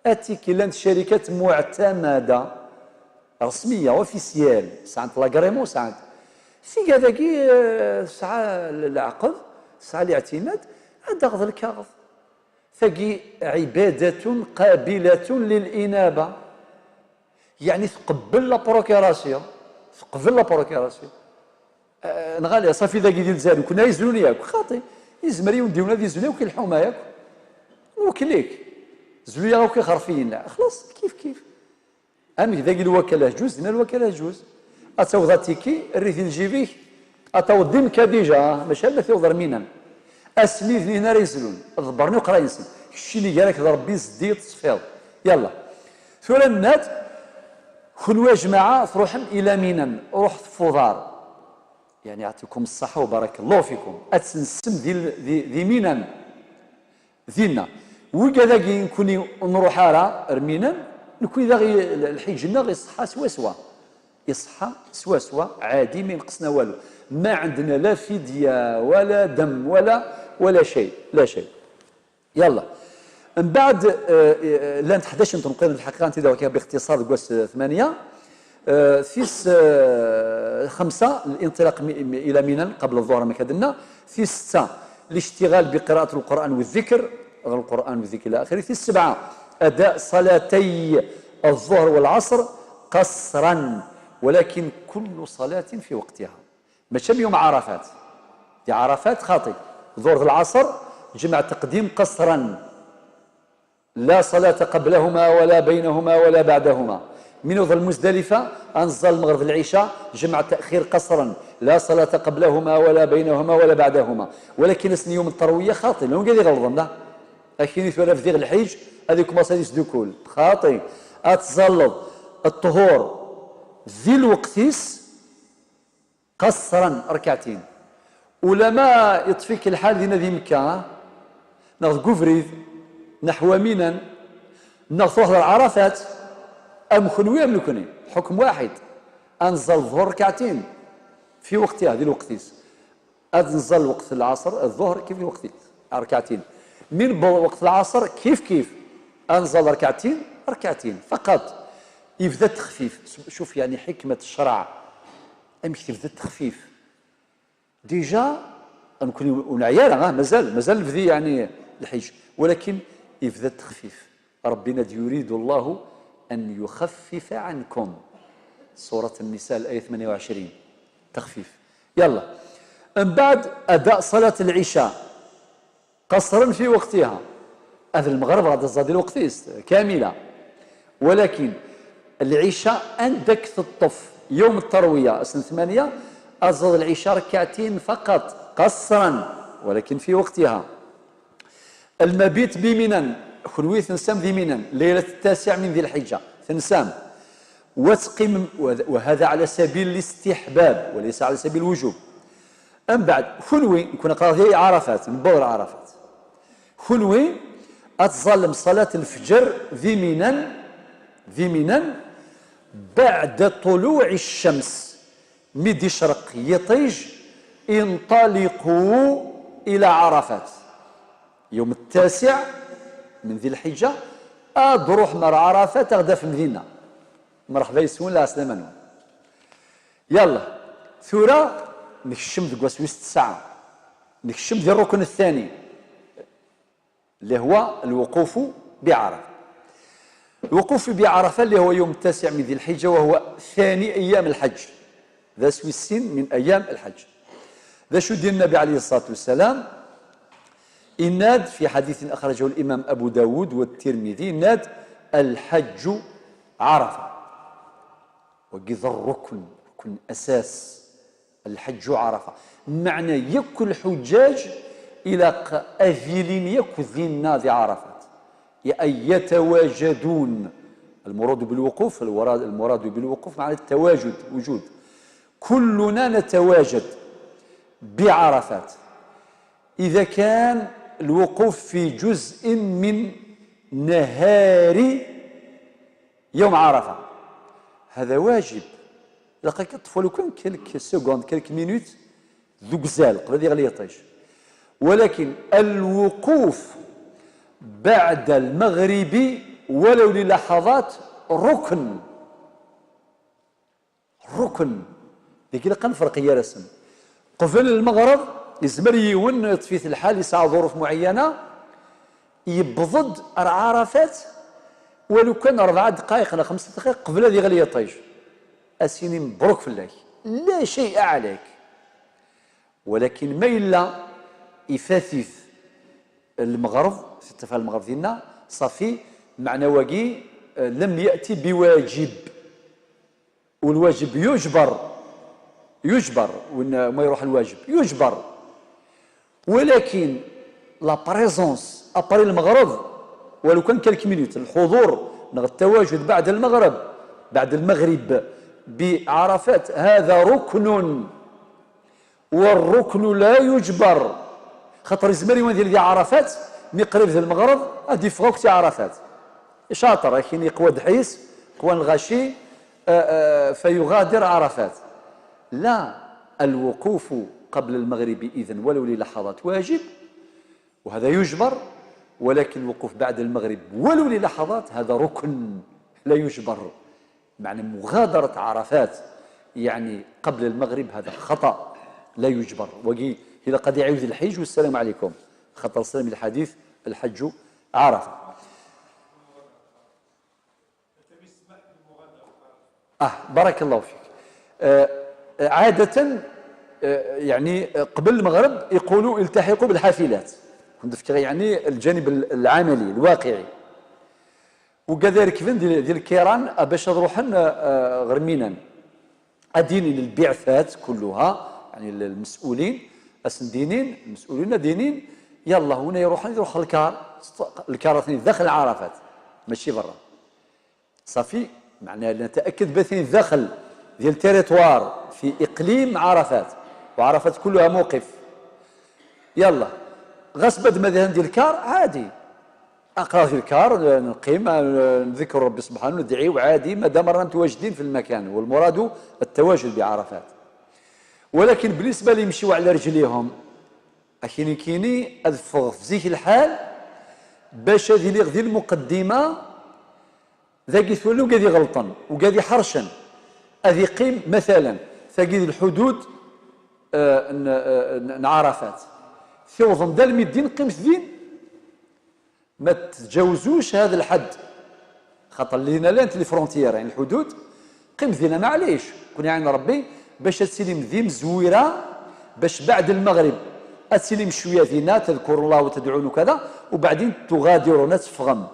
Atiki, llant carikat muɛtamada, resmiya, officiel, sɛant l'agrément, sɛant. Tiga dagi, eh, tesɛa leɛqed, tesɛa liɛtimad, ad d-taɣeḍ lkaɣeḍ. Tagi عبادة قابلة للإنابة. Yeɛni tqebbel la procuration. Tqebbel la procuration. Eh, nɣali, ṣafi dagi di Lezzayer, nekkni ay zlun yakk, xaṭi. Yezmer yiwen d-yiwen ad izlu yakk i lḥuma yakk. Nwekkel-ik. Zlu-yaɣ akk ixerfiyen. Xlaṣ, kif kif. Amek dagi lwakal ahjuz, dinna lwakal ahjuz. Ad taweḍ atiki, err-it di lǧib-ik, ad taweḍ d imekka dija, mačči arma tiweḍ ar Minan. Asmi d nitni ara yezlun, ḍebbren iqrayen-nsen. Keččini gar-ak d Rebbi zeddi teṣfiḍ. Yalla. Tura nenna-d, kunwi a jmaɛa truḥem ila Minan, ruḥet f uḍar. Yeɛni, yeɛṭikum ṣṣaḥa wa barakallahu fikum. Ad tensem di, di, di Minan. Dinna. Wigad-agi nekkni ur nruḥ ara ar Minan, nekkni daɣ i-, lḥiǧ-nneɣ iṣeḥḥa swaswa. Iṣeḥḥa swaswa, ɛadi, ma yenqes-na walu. Ma ɛendna la fidya, wala dem, wala, wala cay, la cay. Yalla. Mbeɛd, eh, eh, llant ḥdac n tneqqiḍin, lḥaqiqa, nti daɣ bixtiṣar deg wass, eh, tmanya. Eh, tis, eh, xemsa, الانطلاق م-، م-، إلى منى قبل الظهر, amek ad d-nenna. Tis setta, الاشتغال بقراءة القرآن والذكر, القرآن والذكر إلى آخره. Tis sebɛa, أداء صلاتي الظهر والعصر قصرا، ولكن كل صلاة في وقتها. Mačči am yum Ɛarafat. Di Ɛarafat, xaṭi. Ḍuhr d lɛaṣer, ǧemɛ taqdim qasran. لا صلاة قبلهما ولا بينهما ولا بعدهما. Mi newweḍ Lmuzdalifa, ad neẓẓal lmeɣreb d lɛica, ǧemɛ taxir qasran. لا صلاة قبلهما ولا بينهما ولا بعدهما. Walakin ass n yum n tarwiya, xaṭi. Llan wigad iɣelḍen, da. Akin i tura bdiɣ lḥiǧ, ad ikumaṣ ad isdukul. Xaṭi. Ad tẓalleḍ ṭṭhur di lweqt-is, qasran, rkaɛtin. Ulama iṭṭef-ik lḥal dinna di Mekka, neɣ deg ubrid, neḥwa Minan, neɣ truḥ ɣer Ɛarafat, am kenwi am nekni, lḥukm waḥid, ad nẓal ḍhur rkaɛtin, fi waqtiha, di lweqt-is. Ad nẓal lweqt n lɛaṣer, ḍhur, kif lweqt-is, rkaɛtin. Mi newweḍ lweqt n lɛaṣer, kif kif, ad nẓal rkaɛtin, rkaɛtin. Faqat, yebda ttexfif. Cuf, yeɛni, ḥikmet ccreɛ. Amek tebda ttexfif? Déjà, nekkni ur neɛyi ara, ah, mazal, mazal nebdi, yeɛni, lḥiǧ. Walakin yebda ttexfif. Rebbi yenna-d, يريد الله أن يخفف عنكم. Surat Nisa, الآية ثمانية وعشرين. Ttexfif. Yalla. Mbeɛd, أداء صلاة العشاء. قصرا في وقتها. Ad lmeɣreb ɣad aẓadi lweqt-is, kamila. Walakin, lɛica anda k-teṭṭef yum tarwiya, ass n tmanya, aẓad lɛica rkaɛtin faqat, qasran, walakin fi waqtiha. Lmabit bi Minan, kunwi tensam di Minan, leylat ttasiɛ min di lḥiǧa, tensam. Wa teqqimem, wa, wa hada ɛla sabil listiḥbab, wa laysa ɛla sabil lwujub. Mbeɛd, kunwi, nekkni aql-aɣ di Ɛarafat, newweḍ ɣer Ɛarafat. Kunwi, ad tẓallem ṣalat lfeǧr di Minan, di Minan, beɛda ṭuluɛ ccams, mi d-icreq yiṭij, inṭaliqu ila Ɛarafat. Yum ttasiɛ min di lḥiǧa, ad d-ruḥem ar Ɛarafat, ad ɣ-d-afem dinna. Mreḥba yes-wen, lɛeslama-nwen. Yalla, tura nekcem deg wass wis tesɛa. Nekcem di rrukn الثاني, اللي هو الوقوف بعرفة. الوقوف بعرفة اللي هو يوم التاسع من ذي الحجة، وهو ثاني أيام الحج. D ass wis sin من أيام الحج. D acu d-yenna Nnbi عليه الصلاة والسلام? Yenna-d في حديث أخرجه الإمام أبو داود والترمذي, yenna-d: الحج عرفة. Wagi d rrukn, rrukn asas. الحج عرفة. Meɛna yakk lḥuǧǧaǧ ilaq ad ilin yakk dinna di Ɛarafat. أي يتواجدون. المراد بالوقوف، المراد، المراد بالوقوف معنى التواجد، وجود. كلنا نتواجد بعرفات. إذا كان الوقوف في جزء من نهار يوم عرفة، هذا واجب. لقد تطفو لكم quelques secondes, quelques minutes, ذوك زال قبل يغلي يطيش. ولكن الوقوف بعد المغرب ولو للحظات ركن. ركن. Deg ilaq ad nferq gar-asen. Qbel lmeɣreb, yezmer yiwen, yeṭṭef-it lḥal, yesɛa ḍuruf muɛeyyana, yewweḍ-d ar Ɛarafat, walu kan rebɛa ddqayeq neɣ xemsa ddqayeq qbel ad yeɣli yiṭij. Ad s-yini mebruk fell-ak. لا شيء عليك. Walakin ma yella ifat-it lmeɣreb, teṭṭef lmeɣreb dinna, ṣafi, meɛna wagi, eh, لم يأتي بواجب. والواجب يجبر، يجبر، وين ما يروح الواجب يجبر. ولكن la présence après المغرب، ولو كان quelques minutes، الحضور، نغ التواجد بعد المغرب، بعد المغرب بعرفات، هذا ركن، والركن لا يجبر. خاطر يزمر يوان ديال دي عرفات، مي قريب ذي المغرب، غادي يفغوك تي عرفات. شاطر، لكن يقوى دحيس، قوى الغشي، آه، آه، فيغادر عرفات. لا، الوقوف قبل المغرب إذن ولو للحظات واجب، وهذا يجبر، ولكن الوقوف بعد المغرب ولو للحظات هذا ركن لا يجبر. معنى مغادرة عرفات يعني قبل المغرب هذا خطأ لا يجبر. وقي إلى قد يعود الحج والسلام عليكم، خطر سلم الحديث: الحج عرفة. آه، بارك الله فيك. آه، عادة، آه، يعني، آه، قبل المغرب يقولوا: "التحقوا بالحافلات". هندفكر يعني الجانب ال-، العملي، الواقعي. وكذا ركبن ديال، ديال الكيران، آه، باش نروحن، آه، آه، غرمينان. أدينين البعثات كلها، يعني المسؤولين، أسندينين، المسؤولين دينين، يلا، هنا يروحن، يروح الكار، الكار ثاني داخل عرفات، ماشي برا. صافي، معناها نتأكد بثين داخل ديال territoire في إقليم عرفات، وعرفات كلها موقف. يلا، غاس بعد ما ذهن ديال الكار، عادي. أقرا في الكار، نقيم، نذكر ربي سبحانه، ندعي، وعادي، ما دام رانا متواجدين في المكان، والمراد التواجد بعرفات. ولكن بالنسبة اللي يمشيو على رجليهم، أكيني كيني أذفغ في زيك الحال، باش هذه اللي غدي المقدمة، ذاكي ثولو قاعد يغلطن، وقاعد يحرشن. أذي قيم مثلًا، ثاقي الحدود، آه، ن-، آه، ن-، نعرفات. ثوضن دال ميدين قيمت دين. ما تتجاوزوش هذا الحد. خاطر لينا لانت لي فرونتيير، يعني الحدود، قيم دينا معليش، كون يعين ربي، باش تسيلي مديم زويرة، باش بعد المغرب أتسيلي شوية دينا، تذكر الله وتدعون وكذا، وبعدين تغادرون، تفغم.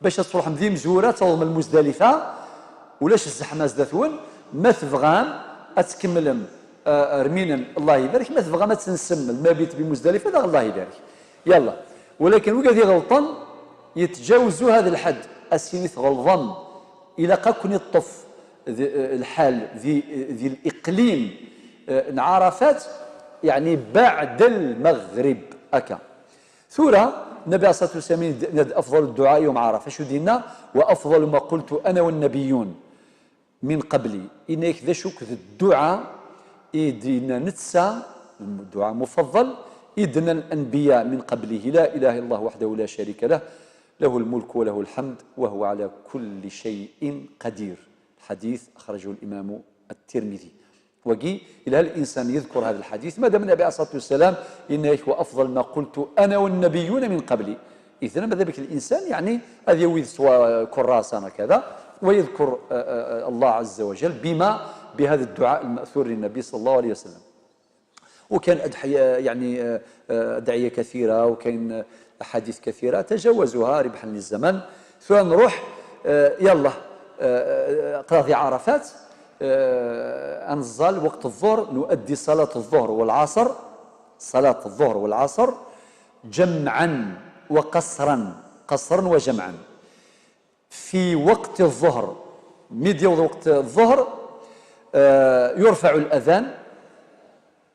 باش تروح مديم زويرة، تضم المزدلفة، ولاش الزحمة زداتون، ما تبغام أتكملم، آه، رمينا، الله يبارك، ما تبغام أتنسم المبيت بمزدلفة، لا، الله يبارك. يلا. ولكن وقاعد يغلطن، يتجاوزوا هذا الحد. أسيني تغلظن، إلا قاكن يطف ذي، آه، الحال ذي، آه، ذي الإقليم، آه، نعرفات، يعني بعد المغرب، أكا. ثورة، النبي عليه الصلاة والسلام يد-، يد أفضل الدعاء يوم عرفة. شو دينا؟ "وأفضل ما قلت أنا والنبيون من قبلي". إنك ذا شك ذي الدعاء، إدنا نتسى، الدعاء مفضل، إدنا الأنبياء من قبله: "لا إله إلا الله وحده لا شريك له، له الملك وله الحمد وهو على كل شيء قدير". الحديث أخرجه الإمام الترمذي. وقي إلى الإنسان يذكر هذا الحديث، ما دام النبي عليه الصلاة والسلام إنه "وأفضل ما قلت أنا والنبيون من قبلي". إذن ماذا بك الإنسان، يعني، هذا يويد سوى كراسة كذا، ويذكر، آه، آه، آه، الله عز وجل بما، بهذا الدعاء المأثور للنبي صلى الله عليه وسلم. وكان أدحية، يعني، آه، آه، أدعية كثيرة، وكاين أحاديث كثيرة تجاوزها ربحا للزمن. ثم نروح، آه، يلا، آه، آه، قراضي عرفات. آه، أنزل وقت الظهر، نؤدي صلاة الظهر والعصر، صلاة الظهر والعصر جمعا وقصرا، قصرا وجمعا. في وقت الظهر، ميديا وقت الظهر، آه، يرفع الأذان.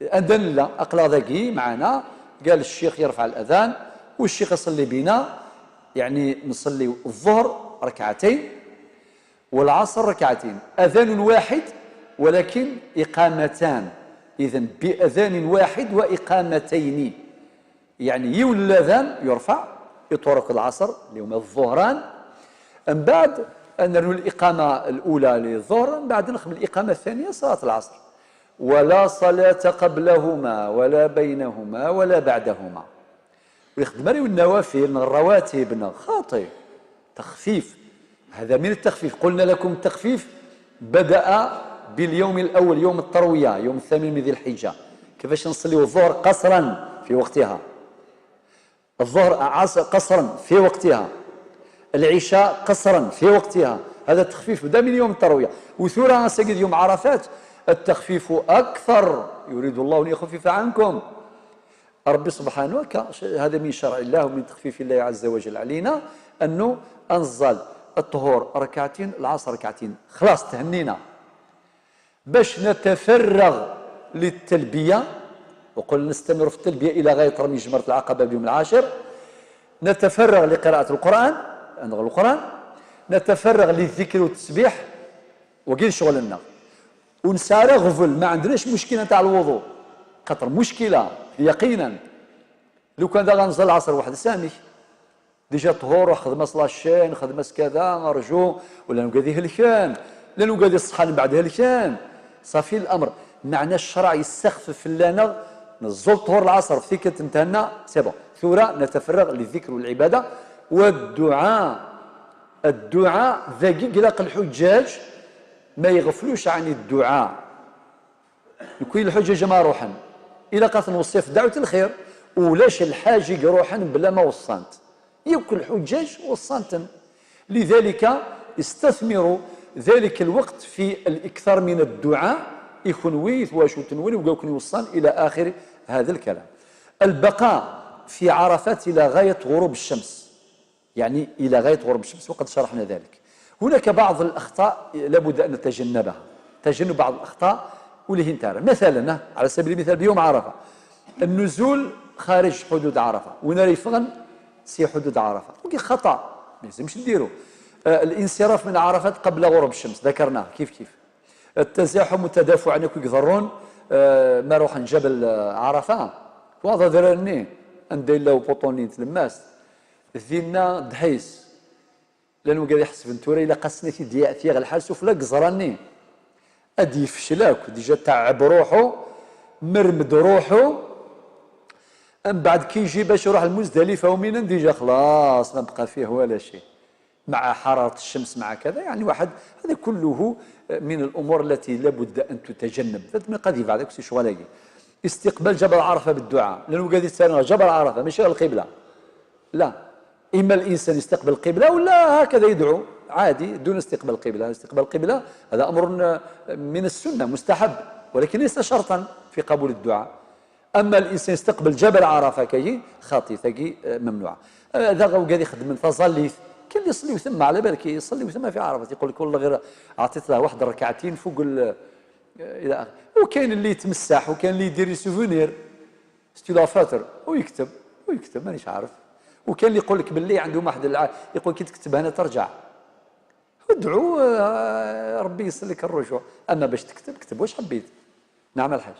أذان لا، أقلع ذاكي معنا، قال الشيخ يرفع الأذان والشيخ يصلي بنا، يعني نصلي الظهر ركعتين والعصر ركعتين، أذان واحد ولكن إقامتان، إذن بأذان واحد وإقامتين، يعني يولي الأذان يرفع، يطرق العصر اللي هما الظهران، من بعد نرنو الإقامة الأولى للظهر، من بعد نخدم الإقامة الثانية صلاة العصر. ولا صلاة قبلهما ولا بينهما ولا بعدهما. ويخدم ريو النوافل، الرواتب، خاطي. تخفيف. هذا من التخفيف. قلنا لكم التخفيف بدأ باليوم الأول، يوم التروية، يوم الثامن من ذي الحجة. كيفاش نصليو الظهر قصرا في وقتها، الظهر عصر قصرا في وقتها، العشاء قصرا في وقتها. هذا التخفيف بدا من يوم التروية. وثورة سيد يوم عرفات، التخفيف أكثر، يريد الله أن يخفف عنكم. ربي سبحانه وتعالى، هذا من شرع الله ومن تخفيف الله عز وجل علينا، أنه أنزل الطهور ركعتين، العصر ركعتين، خلاص تهنينا. باش نتفرغ للتلبية، وقل نستمر في التلبية إلى غاية رمي جمرة العقبة بيوم العاشر، نتفرغ لقراءة القرآن، نغلق القرآن، نتفرغ للذكر والتسبيح، وكاين شغلنا. ونسارى غفل، ما عندناش مشكلة تاع الوضوء، خاطر مشكلة يقينا. لو كان دابا نزل العصر واحد سامي، ديجا طهور وخدمة صلاة الشين، خدمة كذا، أرجو، ولا نقعد يهلكان، لا نقعد الصحة من بعد هلكان. صافي الأمر، معنى الشرع يستخفف لنا، نزل طهور العصر في كت انتهنا، سي بون. ثورة نتفرغ للذكر والعبادة والدعاء. الدعاء ذاكي قلاق الحجاج ما يغفلوش عن الدعاء. لكل الحجاج ما روحن، إلا قات نوصي في دعوة الخير، ولاش الحاج يروحن بلا ما وصانت. يكل الحجاج وصانتن. لذلك استثمروا ذلك الوقت في الإكثار من الدعاء، يكون ويث واشو تنولي وقاوكن يوصان إلى آخر هذا الكلام. البقاء في عرفات إلى غاية غروب الشمس، يعني إلى غاية غروب الشمس، وقد شرحنا ذلك. هناك بعض الأخطاء لابد أن نتجنبها، تجنب بعض الأخطاء. ولهن تارة مثلا، على سبيل المثال، بيوم عرفة النزول خارج حدود عرفة، وين راه يفغن سي حدود عرفة، وكي خطأ ما يلزمش نديرو. آه، الانصراف من عرفات قبل غروب الشمس ذكرناه كيف كيف. التزاحم والتدافع أنا كي يضرون، آه، ما روح جبل، آه، عرفة. واضح ذرني أن داير له بطونين تلماس. ذينا دحيس. لأنه قاعد يحسب انتوري إلا قسني في ديا ثيغ الحال سفلى قزراني. أدي يفشلاك ديجا تعب روحه، مرمد روحه. أم بعد كي يجي باش يروح المزدلفة ومينا ديجا خلاص ما بقى فيه ولا شيء. مع حرارة الشمس، مع كذا، يعني واحد، هذا كله من الأمور التي لابد أن تتجنب. ذات من قد يفعل ذاك شغل. استقبال جبل عرفة بالدعاء، لأنه قاعد يستنى جبل عرفة ماشي القبلة. لا، إما الإنسان يستقبل القبلة ولا هكذا يدعو عادي دون استقبال القبلة. استقبال القبلة هذا أمر من السنة مستحب، ولكن ليس شرطا في قبول الدعاء. أما الإنسان يستقبل جبل عرفة كي خاطي ثقي، آه، ممنوعة. آه، هذا غو قاعد يخدم من فازاليث، كاين اللي يصلي ثم، على بالك يصلي ثم في عرفة، يقول لك: "والله غير أعطيت له واحد الركعتين فوق ال-"، آه، إلى آخره. وكاين اللي يتمسح، وكاين اللي يدير سوفونير، ستيلا فاتر، ويكتب، ويكتب، مانيش عارف. وكاين اللي يقول لك باللي عندهم واحد الع-، يقول: "كي تكتب هنا ترجع". ادعو، آه، ربي يسلك الرجوع. أما باش تكتب، كتب واش حبيت. نعم الحاج.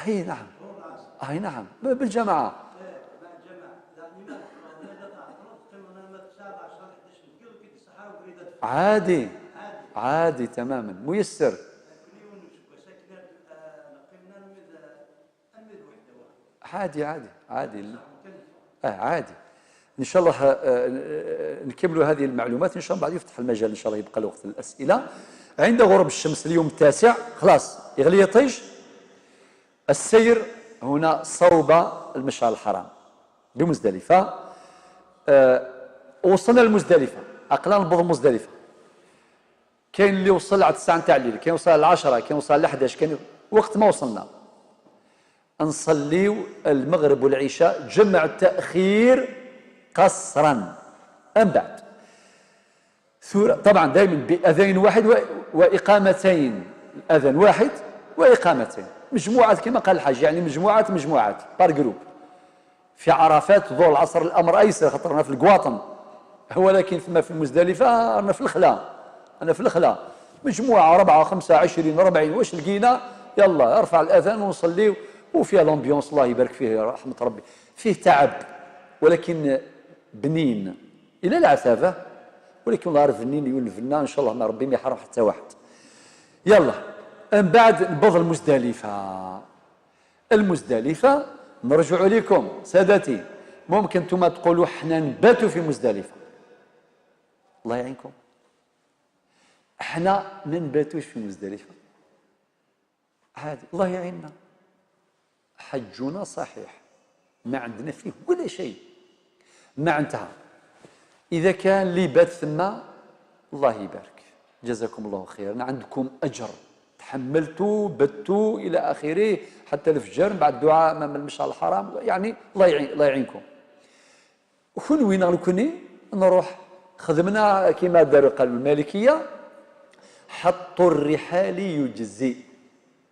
اي نعم. اي نعم، ب-، بالجماعة. عادي. عادي تماما، ميسر. عادي، عادي، عادي. آه، عادي. إن شاء الله، آه، آه، نكملوا هذه المعلومات. إن شاء الله بعد يفتح المجال، إن شاء الله يبقى الوقت للأسئلة. عند غروب الشمس اليوم التاسع، خلاص، يغلي يطيش. السير هنا صوب المشعر الحرام بمزدلفة. آه، وصلنا لمزدلفة. Aql-aɣ newweḍ Muzdalifa. Kayen اللي وصل على تسعة نتاع الليل، كاين وصل على عشرة، كاين وصل على حداش، كاين وقت ما وصلنا. نصليو المغرب والعشاء جمع تأخير قصرا. أم بعد، ثورة طبعا دائما بأذان واحد و... وإقامتين، أذان واحد وإقامتين، مجموعات كما قال الحاج، يعني مجموعات، مجموعات، par groupe. في عرفات ظهر العصر الأمر أيسر، خاطرنا في القواطن، ولكن ثم في مزدلفة رانا في الخلا، أنا في الخلا، مجموعة ربعة، خمسة، عشرين، أربعين، واش لقينا؟ يلا ارفع الأذان ونصليو، وفيها l'ambiance، الله يبارك فيه يا رحمة ربي، فيه تعب، ولكن بنين إلى العتابة، ولكن الله عارف بنين يولفنا، إن شاء الله ما ربي ما يحرم حتى واحد. يلا، من بعد نبض المزدلفة. المزدلفة، نرجع لكم سادتي، ممكن نتوما تقولوا: "حنا نباتوا في مزدلفة". الله يعينكم. "حنا ما نباتوش في مزدلفة". عادي، الله يعيننا. حجنا صحيح، ما عندنا فيه ولا شيء. معناتها إذا كان اللي بات ثما، الله يبارك، جزاكم الله خيرا، عندكم أجر، تحملتوا، بتوا إلى آخره، حتى الفجر، بعد الدعاء أمام المشعر الحرام، يعني الله يعين، الله يعينكم. وكون وين نكوني نروح، خدمنا كما داروا، قالوا المالكية: "حط الرحال يجزي".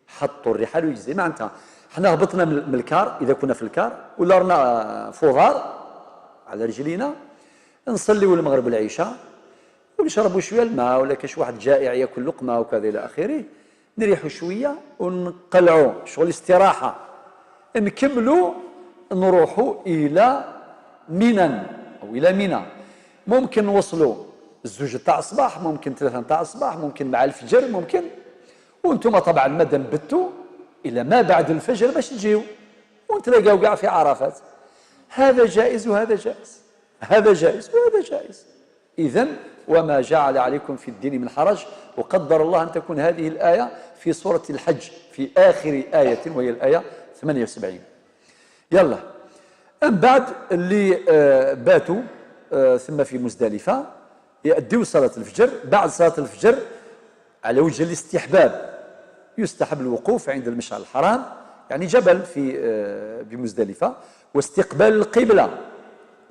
حط الرحال يجزي، معناتها حنا هبطنا من من الكار، إذا كنا في الكار، ولا رانا في دار على رجلينا، نصليو المغرب والعشاء، ونشربوا شوية الماء، ولا كاش واحد جائع ياكل لقمة وكذا إلى آخره، نريحوا شوية ونقلعوا شغل استراحة، نكملوا نروحوا إلى منى أو إلى منى. ممكن نوصلوا الزوج تاع الصباح، ممكن ثلاثة تاع الصباح، ممكن مع الفجر، ممكن. وانتم طبعا مادام بتوا إلى ما بعد الفجر باش تجيو، ونتلاقاو كاع في عرفات. هذا جائز وهذا جائز، هذا جائز وهذا جائز. إذن: "وما جعل عليكم في الدين من حرج". وقدر الله أن تكون هذه الآية في سورة الحج، في آخر آية، وهي الآية ثمانية وسبعين. يلا، من بعد اللي، آه، باتوا، آه، ثم في مزدلفة، يأدوا صلاة الفجر. بعد صلاة الفجر، على وجه الاستحباب، يستحب الوقوف عند المشعر الحرام، يعني جبل في، آه، بمزدلفة، واستقبال القبلة،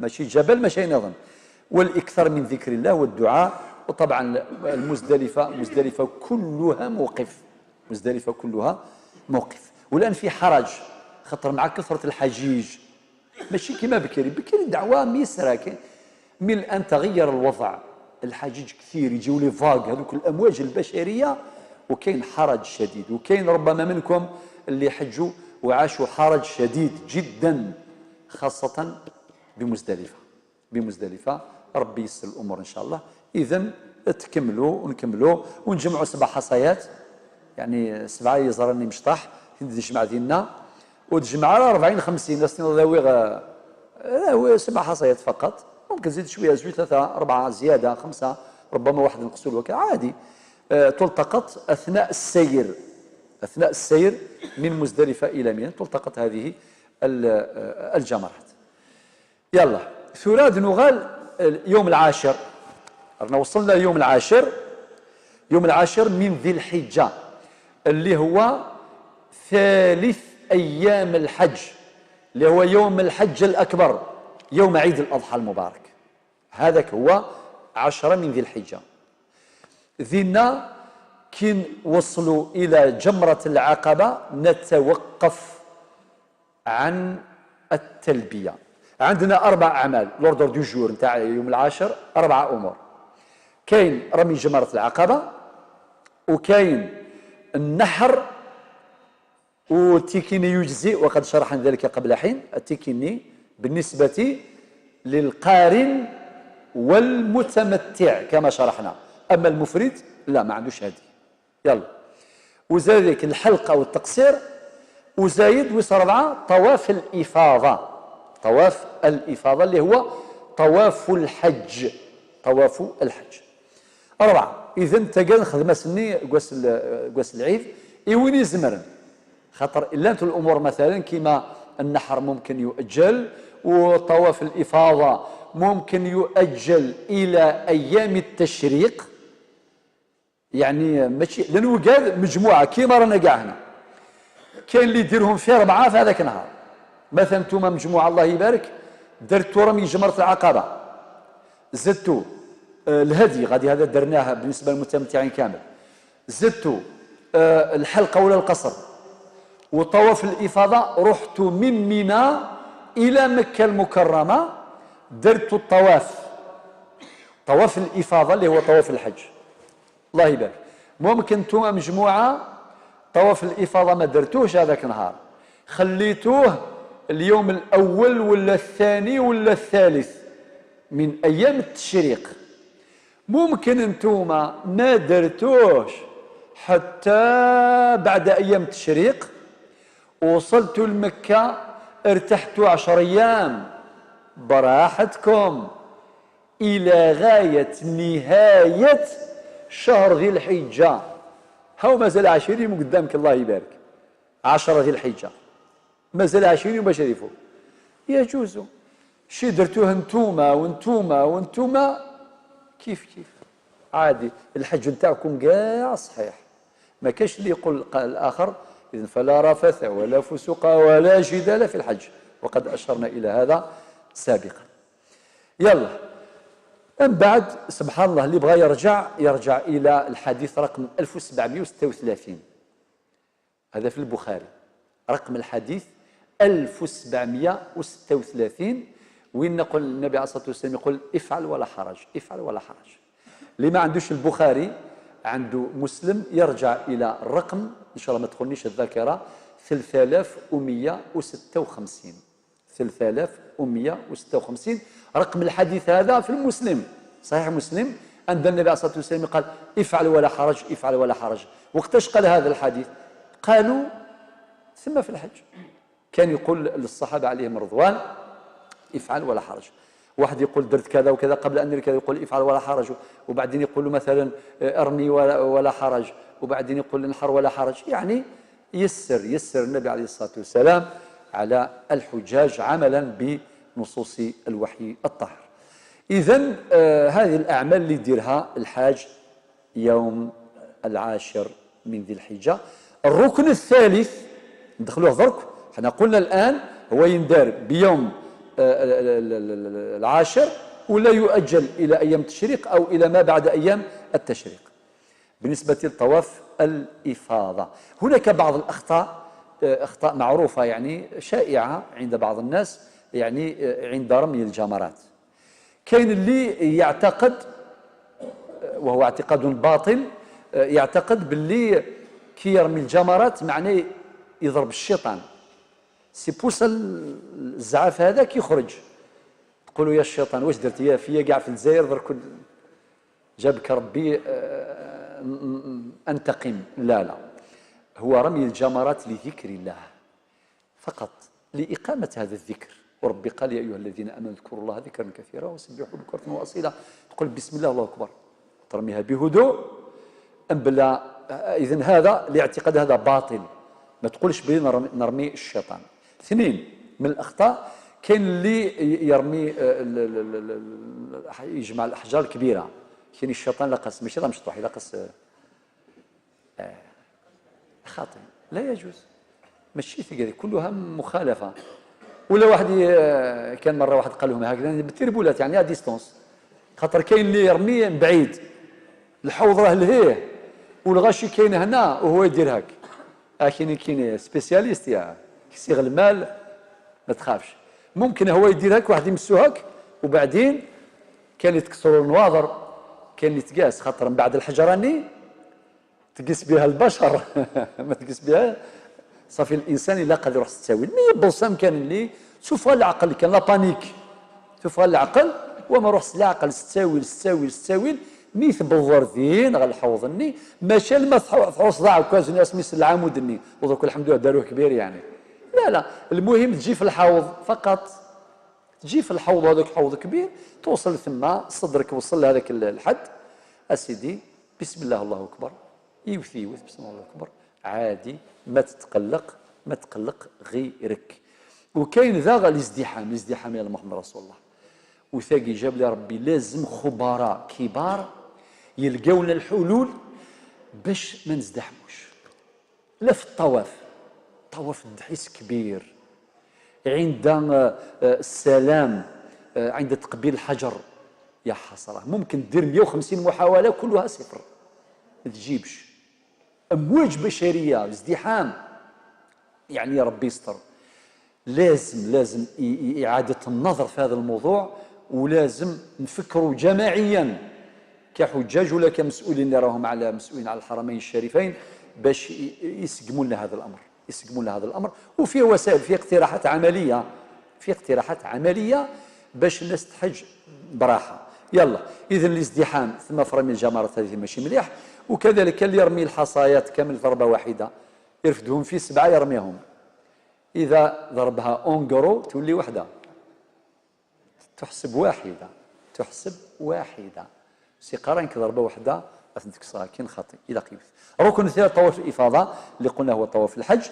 ماشي جبل، ماشي نظم، والإكثار من ذكر الله والدعاء. وطبعا المزدلفة، مزدلفة كلها موقف، مزدلفة كلها موقف. والآن في حرج، خاطر مع كثرة الحجيج، ماشي كيما بكري. بكري دعوة ميسرة، كاين. من الآن تغير الوضع، الحجيج كثير، يجيو les vagues، هذوك الأمواج البشرية، وكاين حرج شديد، وكاين ربما منكم اللي حجوا وعاشوا حرج شديد جدا، خاصة بمزدلفة. بمزدلفة، ربي ييسر الأمور إن شاء الله. إذن تكملوا ونكملوا ونجمعوا سبع حصيات، يعني سبعة يزرني مشطح، تجمع دينا، وتجمع على أربعين، خمسين، أصلًا ذاوي غ-، ذاوي سبع حصيات فقط، ممكن تزيد شوية، زوج، ثلاثة، أربعة، زيادة، خمسة، ربما واحد نقصوا الوقت، عادي. آه، تلتقط أثناء السير، أثناء السير من مزدلفة إلى منى، تلتقط هذه ال-، آه، الجمرات. يلا، ثورة نغال يوم العاشر، رانا وصلنا يوم العاشر، يوم العاشر من ذي الحجة، اللي هو ثالث أيام الحج، اللي هو يوم الحج الأكبر، يوم عيد الأضحى المبارك. هذاك هو عشرة من ذي الحجة. ذينا كي نوصلوا إلى جمرة العقبة نتوقف عن التلبية. عندنا أربع أعمال، l'ordre du jour نتاع يوم العاشر، أربعة أمور. كاين رمي جمرة العقبة، وكاين النحر، والتكيني يجزئ، وقد شرحنا ذلك قبل حين. التكيني بالنسبة للقارن والمتمتع كما شرحنا، أما المفرد لا، ما عندوش هدي. يلا. وزاد ذيك الحلق أو التقصير، وزايد ويس ربعة طواف الإفاضة. طواف الإفاضة اللي هو طواف الحج، طواف الحج. أربعة، إذن تقال نخدم سني قواس ال-، قواس العيد، إي وين يزمرن. خاطر إلا أنت الأمور مثلًا كيما النحر ممكن يؤجل، وطواف الإفاضة ممكن يؤجل إلى أيام التشريق. يعني ماشي لنوجد مجموعة كيما رانا قاع هنا. كاين اللي يديرهم في أربعة في هذاك النهار. مثلا نتوما مجموعة، الله يبارك، درتو رمي جمرة العقبة، زدتو، آه، الهدي، غادي هذا درناه بالنسبة للمتمتعين كامل، زدتو، آه، الحلقة ولا القصر، وطواف الإفاضة، رحتو من منى إلى مكة المكرمة، درتو الطواف، طواف الإفاضة اللي هو طواف الحج. الله يبارك. ممكن نتوما مجموعة طواف الإفاضة ما درتوهش هذاك النهار، خليتوه اليوم الأول ولا الثاني ولا الثالث من أيام التشريق. ممكن نتوما ما درتوهش حتى بعد أيام التشريق، وصلتوا لمكة، ارتحتوا عشر أيام براحتكم إلى غاية نهاية شهر ذي الحجة. هاو مازال عشرين يوم قدامك، الله يبارك، عشرة ذي الحجة، مازال عشرين يوم باش يفوت. يجوز. شي درتوه نتوما ونتوما ونتوما، كيف كيف، عادي، الحج نتاعكم قاع صحيح. ما كاش اللي يقول الق-، الآخر: "إذن فلا رفث ولا فسوق ولا جدال في الحج"، وقد أشرنا إلى هذا سابقا. يلا، من بعد، سبحان الله، اللي بغى يرجع، يرجع إلى الحديث رقم ألف وسبعمية وستة وثلاثين. هذا في البخاري، رقم الحديث ألف وسبعمية وستة وثلاثين، وين نقول النبي عليه الصلاة والسلام يقول: "افعل ولا حرج، افعل ولا حرج". اللي ما عندوش البخاري، عنده مسلم، يرجع إلى الرقم، إن شاء الله ما تخونيش الذاكرة، ثلاثة آلاف ومية وستة وخمسين. ثلاثة آلاف ومية وستة وخمسين، رقم الحديث هذا في المسلم، صحيح مسلم، عند النبي عليه الصلاة والسلام قال: "افعل ولا حرج، افعل ولا حرج". وقتاش قال هذا الحديث؟ قالوا: "ثم في الحج". كان يقول للصحابة عليهم الرضوان: "افعل ولا حرج". واحد يقول: "درت كذا وكذا قبل أن نركب"، يقول: "افعل ولا حرج". وبعدين يقول له مثلا: "آه، ارمي ولا، ولا حرج"، وبعدين يقول: "انحر ولا حرج". يعني يسر، يسر النبي عليه الصلاة والسلام على الحجاج عملا بنصوص الوحي الطاهر. إذن، آه، هذه الأعمال اللي يديرها الحاج يوم العاشر من ذي الحجة. الركن الثالث، ندخلوه درك، حنا قلنا الآن هو يندار بيوم، آه، ال-، ال-، ال-، ال-، ال-، العاشر، ولا يؤجل إلى أيام التشريق أو إلى ما بعد أيام التشريق. بالنسبة لطواف الإفاضة، هناك بعض الأخطاء، آه، أخطاء معروفة، يعني شائعة عند بعض الناس، يعني، آه، عند رمي الجمرات. كاين اللي يعتقد، آه، وهو اعتقاد باطل، آه، يعتقد باللي كي يرمي الجمرات معناه يضرب الشيطان. سي بوسا الزعاف هذاك يخرج، تقولوا: "يا الشيطان، واش درت يا فيا كاع في الجزائر، درك جابك ربي، آه، ن-، ن-، أنتقم". لا، لا، هو رمي الجمرات لذكر الله فقط، لإقامة هذا الذكر. وربي قال: "يا أيها الذين آمنوا اذكروا الله ذكرا كثيرا وسبحوه بكرة وأصيلا". تقول: "بسم الله، الله أكبر"، ترميها بهدوء، أم بلا؟ إذن هذا الاعتقاد هذا باطل. ما تقولش بلي نرمي، نرمي الشيطان. اثنين من الأخطاء، كاين اللي ي-، يرمي، آه، ال-، ال-، ال-، ال-، ال-، يجمع الأحجار الكبيرة. كاين الشيطان لا قص، ماشي راه مشطوح، لا قص، آه، آه، خاطئ، لا يجوز. ماشي ثقة، كلها مخالفة. ولا واحد ي-، كان مرة واحد قال لهم هكذا بالتربولات، يعني à distance، خاطر كاين اللي يرمي من بعيد، الحوض راه لهيه والغاشي كاين هنا وهو يدير هاك. آه، كاين، كاين سبيسياليست يا كسيغ المال، ما تخافش. ممكن هو يدير هاك، واحد يمسو هاك، وبعدين كاين اللي تكسروا النواظر، كاين اللي تقاس، خاطر من بعد الحجراني تقيس بها البشر. ما تقيس بها. صافي، الانسان الا قادر يروح ست التاويل، مي بوسام كان اللي، شوف غير العقل، كان لا بانيك، شوف غير العقل، وما روح ست العقل، ست التاويل، ست التاويل، ست التاويل، مي تبضر ذين غير الحوض الني، ماشي لما تحو-، تحوص ضاع كوازن اسمي س العمود الني، ودرك الحمد لله داروه كبير يعني. لا، لا، المهم تجي في الحوض فقط. تجي في الحوض، هذاك حوض كبير، توصل ثم صدرك وصل لهذاك ال-، الحد، اسيدي، بسم الله الله اكبر، يوث يوث، بسم الله الله اكبر، عادي، ما تتقلق، ما تقلق غيرك. وكاين ذا الازدحام، الازدحام يا محمد رسول الله. U tagi jab li Rebbi لازم خبراء كبار يلقاو لنا الحلول باش ما نزدحموش. لا في الطواف، طواف الدحيس كبير، عند آه، آه، السلام، آه، عند تقبيل الحجر، يا حسرة، ممكن دير مية وخمسين محاولة كلها صفر، ما تجيبش. أمواج بشرية، ازدحام، يعني ربي يستر. لازم، لازم إ-، إ-، إعادة النظر في هذا الموضوع، ولازم نفكروا جماعيا كحجاج ولا كمسؤولين اللي راهم على مسؤولين على الحرمين الشريفين باش ي-، يسقموا لنا هذا الأمر، يسقموا لنا هذا الأمر. وفيه وسائل، فيه اقتراحات عملية، فيه اقتراحات عملية باش الناس تحج براحة. يلا، إذن الازدحام ثم في رمي الجمرات هذه ماشي مليح، وكذلك اللي يرمي الحصايات كامل ضربة واحدة، يرفدهم في سبعة يرميهم، إذا ضربها en gros تولي وحدة، تحسب واحدة، تحسب واحدة. سي قرانك ضربة واحدة، أثنتك صغار كين خاطي إلى قيمة. ركن ثالث طواف الإفاضة اللي قلنا هو طواف الحج،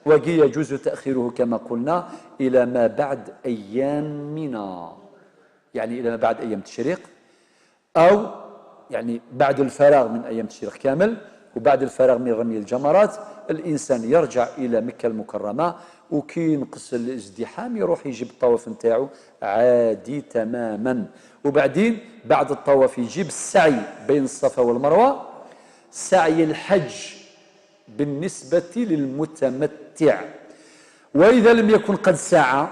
وقي يجوز تأخيره كما قلنا إلى ما بعد أيام منى، يعني إلى ما بعد أيام التشريق، أو يعني بعد الفراغ من أيام التشريق كامل، وبعد الفراغ من رمي الجمرات، الإنسان يرجع إلى مكة المكرمة، وكي ينقص الازدحام يروح يجيب الطواف نتاعو عادي تماما. وبعدين بعد الطواف يجيب السعي بين الصفا والمروة، سعي الحج بالنسبة للمتمتع. وإذا لم يكن قد سعى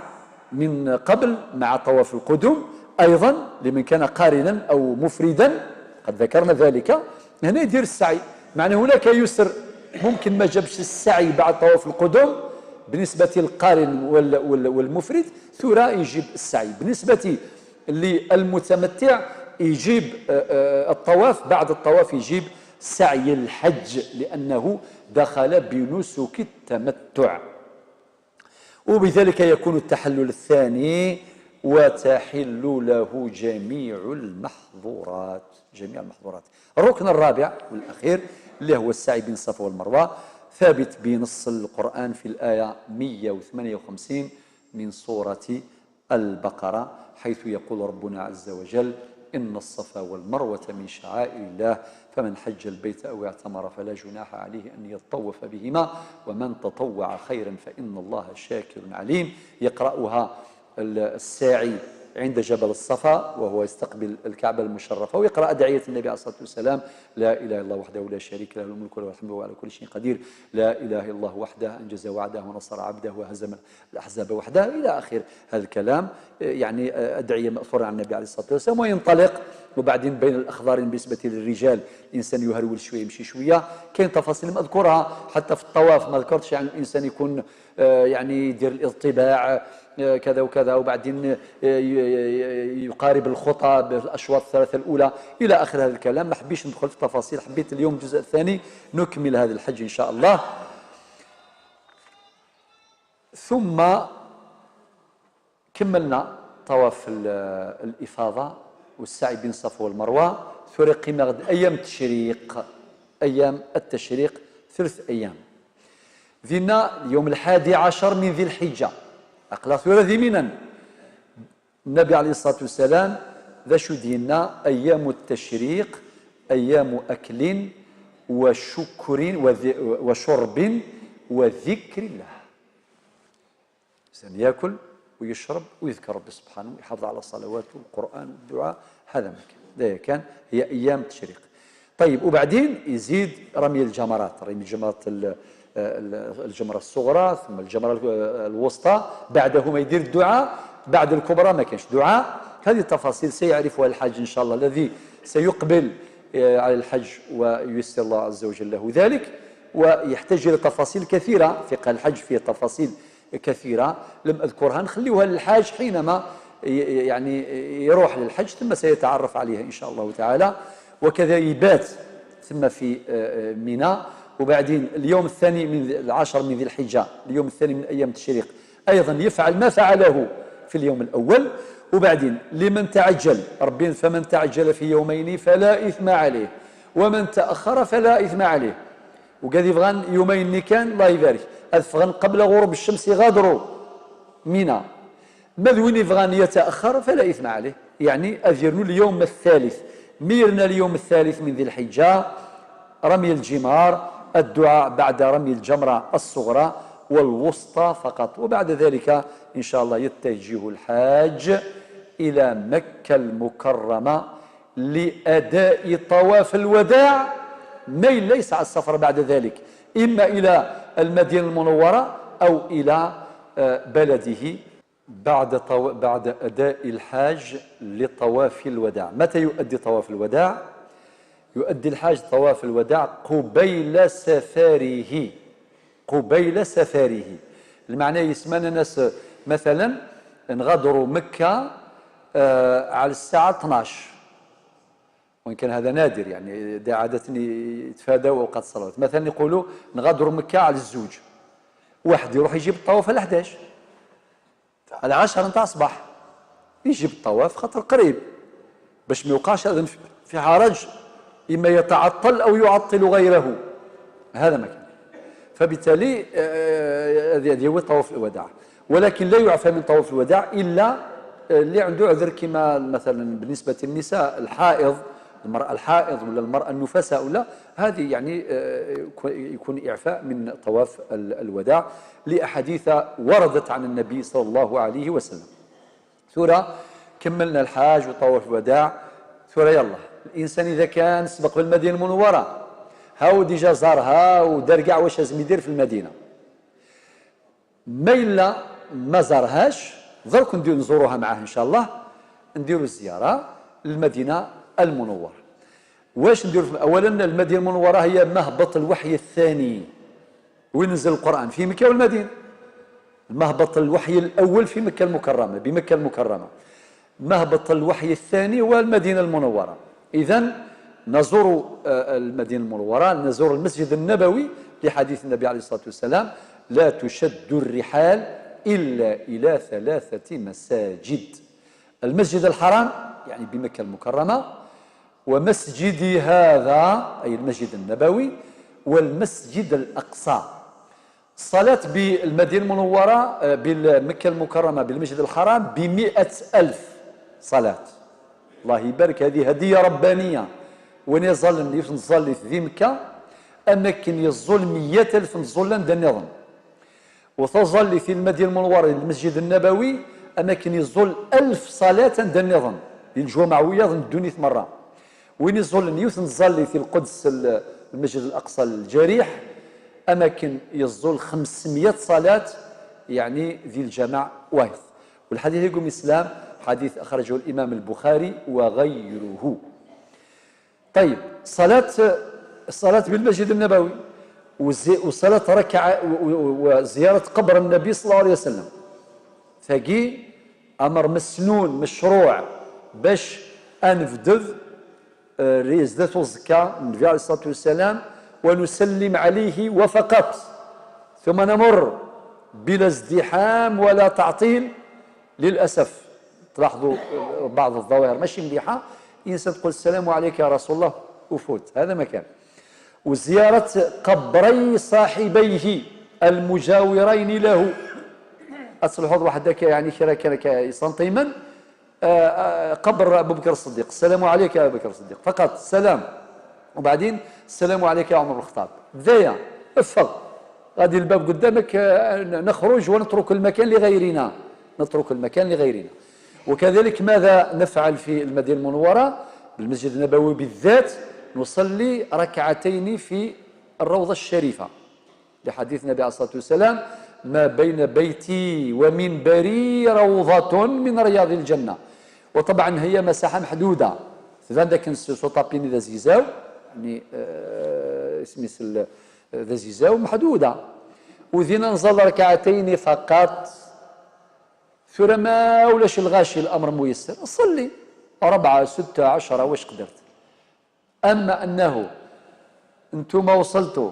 من قبل مع طواف القدوم، أيضا لمن كان قارنا أو مفردا، قد ذكرنا ذلك، هنا يدير السعي. معنى هناك يسر، ممكن ما جابش السعي بعد طواف القدوم بالنسبة للقارن وال-، وال-، والمفرد، ثورة يجيب السعي. بالنسبة للمتمتع يجيب، آه، آه، الطواف، بعد الطواف يجيب سعي الحج، لأنه دخل بنسك التمتع. وبذلك يكون التحلل الثاني وتحل له جميع المحظورات، جميع المحظورات. الركن الرابع والأخير اللي هو السعي بين الصفا والمروة، ثابت بنص القرآن في الآية مية وثمانية وخمسين من سورة البقرة، حيث يقول ربنا عز وجل: "إن الصفا والمروة من شعائر الله، فمن حج البيت أو اعتمر فلا جناح عليه أن يطوف بهما، ومن تطوع خيرا فإن الله شاكر عليم". يقرأها ال-، الساعي عند جبل الصفا وهو يستقبل الكعبة المشرفة، ويقرأ أدعية النبي عليه الصلاة والسلام: "لا إله إلا الله وحده لا شريك له، له الملك وله الحمد وهو على كل شيء قدير، لا إله إلا الله وحده أنجز وعده ونصر عبده وهزم الأحزاب وحده"، إلى آخر هذا الكلام. آه، يعني، آه، أدعية مأثورة عن النبي عليه الصلاة والسلام، وينطلق. وبعدين بين الأخضر بالنسبة للرجال، الإنسان يهرول شوية، يمشي شوية. كاين تفاصيل ما أذكرها، حتى في الطواف ما ذكرتش، يعني الإنسان يكون، آه، يعني يدير الاضطباع، آه، كذا وكذا، وبعدين، آه، ي-، ي-، يقارب الخطى بالأشواط الثلاثة الأولى إلى آخر هذا الكلام. ما حبيتش ندخل في التفاصيل، حبيت اليوم الجزء الثاني نكمل هذا الحج إن شاء الله. ثم كملنا طواف ال-، الإفاضة والسعي بين الصفا والمروة. ثورة قيمة غد أيام التشريق، أيام التشريق ثلاث أيام. ذينا يوم الحادي عشر من ذي الحجة، أقلا ثورة ذي منن. النبي عليه الصلاة والسلام ذا شو دينا: "أيام التشريق أيام أكل وشكر وذ-، وشرب وذكر الله". الإنسان ياكل ويشرب ويذكر ربي سبحانه، ويحافظ على صلواته والقرآن والدعاء، هذا ما كان. هذا كان، هي أيام التشريق. طيب، وبعدين يزيد رمي الجمرات، رمي الجمرات ال-، ال-، الجمرة الصغرى، ثم الجمرة ال-، الوسطى، بعده ما يدير الدعاء، بعد الكبرى ما كانش دعاء. هذه التفاصيل سيعرفها الحاج إن شاء الله، الذي سيقبل، آه، على الحج ويسر الله عز وجل له ذلك، ويحتاج إلى تفاصيل كثيرة. فقه الحج فيه تفاصيل كثيرة لم أذكرها، نخليوها للحاج حينما ي-، يعني يروح للحج، ثم سيتعرف عليها إن شاء الله تعالى. وكذا يبات ثم في، آه، آه، منى. وبعدين اليوم الثاني من ذي-، العشر من ذي الحجة، اليوم الثاني من أيام التشريق، أيضا يفعل ما فعله في اليوم الأول. وبعدين لمن تعجل، ربي: "فمن تعجل في يومين فلا إثم عليه، ومن تأخر فلا إثم عليه". وكاد يبغان يومين نيكان، الله يبارك، أذفغن قبل غروب الشمس يغادروا منى. ما ذوين يبغان يتأخر فلا إثم عليه. يعني أذيرنو اليوم الثالث. ميرنا اليوم الثالث من ذي الحجة، رمي الجمار، الدعاء بعد رمي الجمرة الصغرى والوسطى فقط، وبعد ذلك إن شاء الله يتجه الحاج إلى مكة المكرمة لأداء طواف الوداع، ميل ليس على السفر بعد ذلك، إما إلى المدينة المنورة أو إلى، آه، بلده. بعد طو-، بعد أداء الحاج لطواف الوداع. متى يؤدي طواف الوداع؟ يؤدي الحاج طواف الوداع قبيل سفره، قبيل سفره. المعنى يسمى أننا س-، مثلا نغادروا مكة، آه، على الساعة اثناش، وإن كان هذا نادر، يعني، دا عادة يتفادوا أوقات الصلوات. مثلا يقولوا نغادروا مكة على الزوج، واحد يروح يجيب الطواف على احداش، على عشرة نتاع الصباح، يجيب الطواف خاطر قريب، باش ما يوقعش هذا في حرج، إما يتعطل أو يعطل غيره. هذا ما كان. فبالتالي، آه، هذه، هذه هو طواف الوداع، ولكن لا يعفى من طواف الوداع إلا، آه، اللي عنده عذر، كما مثلا بالنسبة للنساء، الحائض، المرأة الحائض ولا المرأة النفساء ولا، هذه يعني، آه، يكون إعفاء من طواف ال-، الوداع، لأحاديث وردت عن النبي صلى الله عليه وسلم. ثورة، كملنا الحاج وطواف الوداع. ثورة يلا، الإنسان إذا كان سبق بالمدينة المنورة، هاو ديجا زارها ودار كاع واش لازم يدير في المدينة، ما إلا ما زارهاش، درك ندير نزوروها معاه إن شاء الله، نديروا الزيارة للمدينة المنورة. واش نديروا في، أولا المدينة المنورة هي مهبط الوحي الثاني، وين نزل القرآن؟ في مكة والمدينة. مهبط الوحي الأول في مكة المكرمة، بمكة المكرمة. مهبط الوحي الثاني هو المدينة المنورة. إذن نزور، آه، المدينة المنورة، نزور المسجد النبوي، لحديث النبي عليه الصلاة والسلام: "لا تشد الرحال إلا إلى ثلاثة مساجد: المسجد الحرام"، يعني بمكة المكرمة، "ومسجدي هذا"، أي المسجد النبوي، "والمسجد الأقصى". الصلاة بالمدينة المنورة، آه، بالمكة المكرمة، بالمسجد الحرام، بمئة ألف صلاة. الله يبارك، هذه هدية ربانية. وين يظل يوث نظلي في مكة، أماكن يظل مئة ألف نظلن دنيظن. وتظلي في المدينة المنورة، المسجد النبوي، أماكن يظل ألف صلاة دنيظن، للجمعة ويظن الدنيا مرة. وين يظل يوث نظلي في القدس، ال-، المسجد الأقصى الجريح، أماكن يظل خمسمية صلاة، يعني ذي الجمع وايض. والحديث يقول الإسلام، حديث أخرجه الإمام البخاري وغيره. طيب، صلاة، الصلاة بالمسجد النبوي وزي-، وصلاة ركعة و-، و-، وزيارة قبر النبي صلى الله عليه وسلم. ثقي أمر مسنون مشروع باش أنفذ، آه، ريز ذات وزكا النبي عليه الصلاة والسلام، ونسلم عليه وفقط، ثم نمر بلا ازدحام ولا تعطيل. للأسف تلاحظوا بعض الظواهر ماشي مليحة، إنسان تقول: "السلام عليك يا رسول الله"، وفوت، هذا ما كان. وزيارة قبري صاحبيه المجاورين له. أتصلحوا واحد هكا، يعني، كرا كرا كا سنتيمن، آه، آه، قبر أبو بكر الصديق: "السلام عليك يا أبا بكر الصديق"، فقط السلام، وبعدين: "السلام عليك يا عمر بن الخطاب". بداية، افغ، غادي الباب قدامك، آه، نخرج ونترك المكان لغيرنا، نترك المكان لغيرنا. وكذلك ماذا نفعل في المدينة المنورة؟ بالمسجد النبوي بالذات، نصلي ركعتين في الروضة الشريفة، لحديث النبي عليه الصلاة والسلام: "ما بين بيتي ومنبري روضة من رياض الجنة". وطبعا هي مساحة محدودة، تبان داك نس سوطابيني ذا زيزاو، يعني، آه، اسمي سل-، ذا زيزاو محدودة. وذينا نصلي ركعتين فقط. ثورة ما ولاش الغاشي، الأمر ميسر، صلي ربعة، ستة، عشرة، واش قدرت. أما أنه أنتم وصلتوا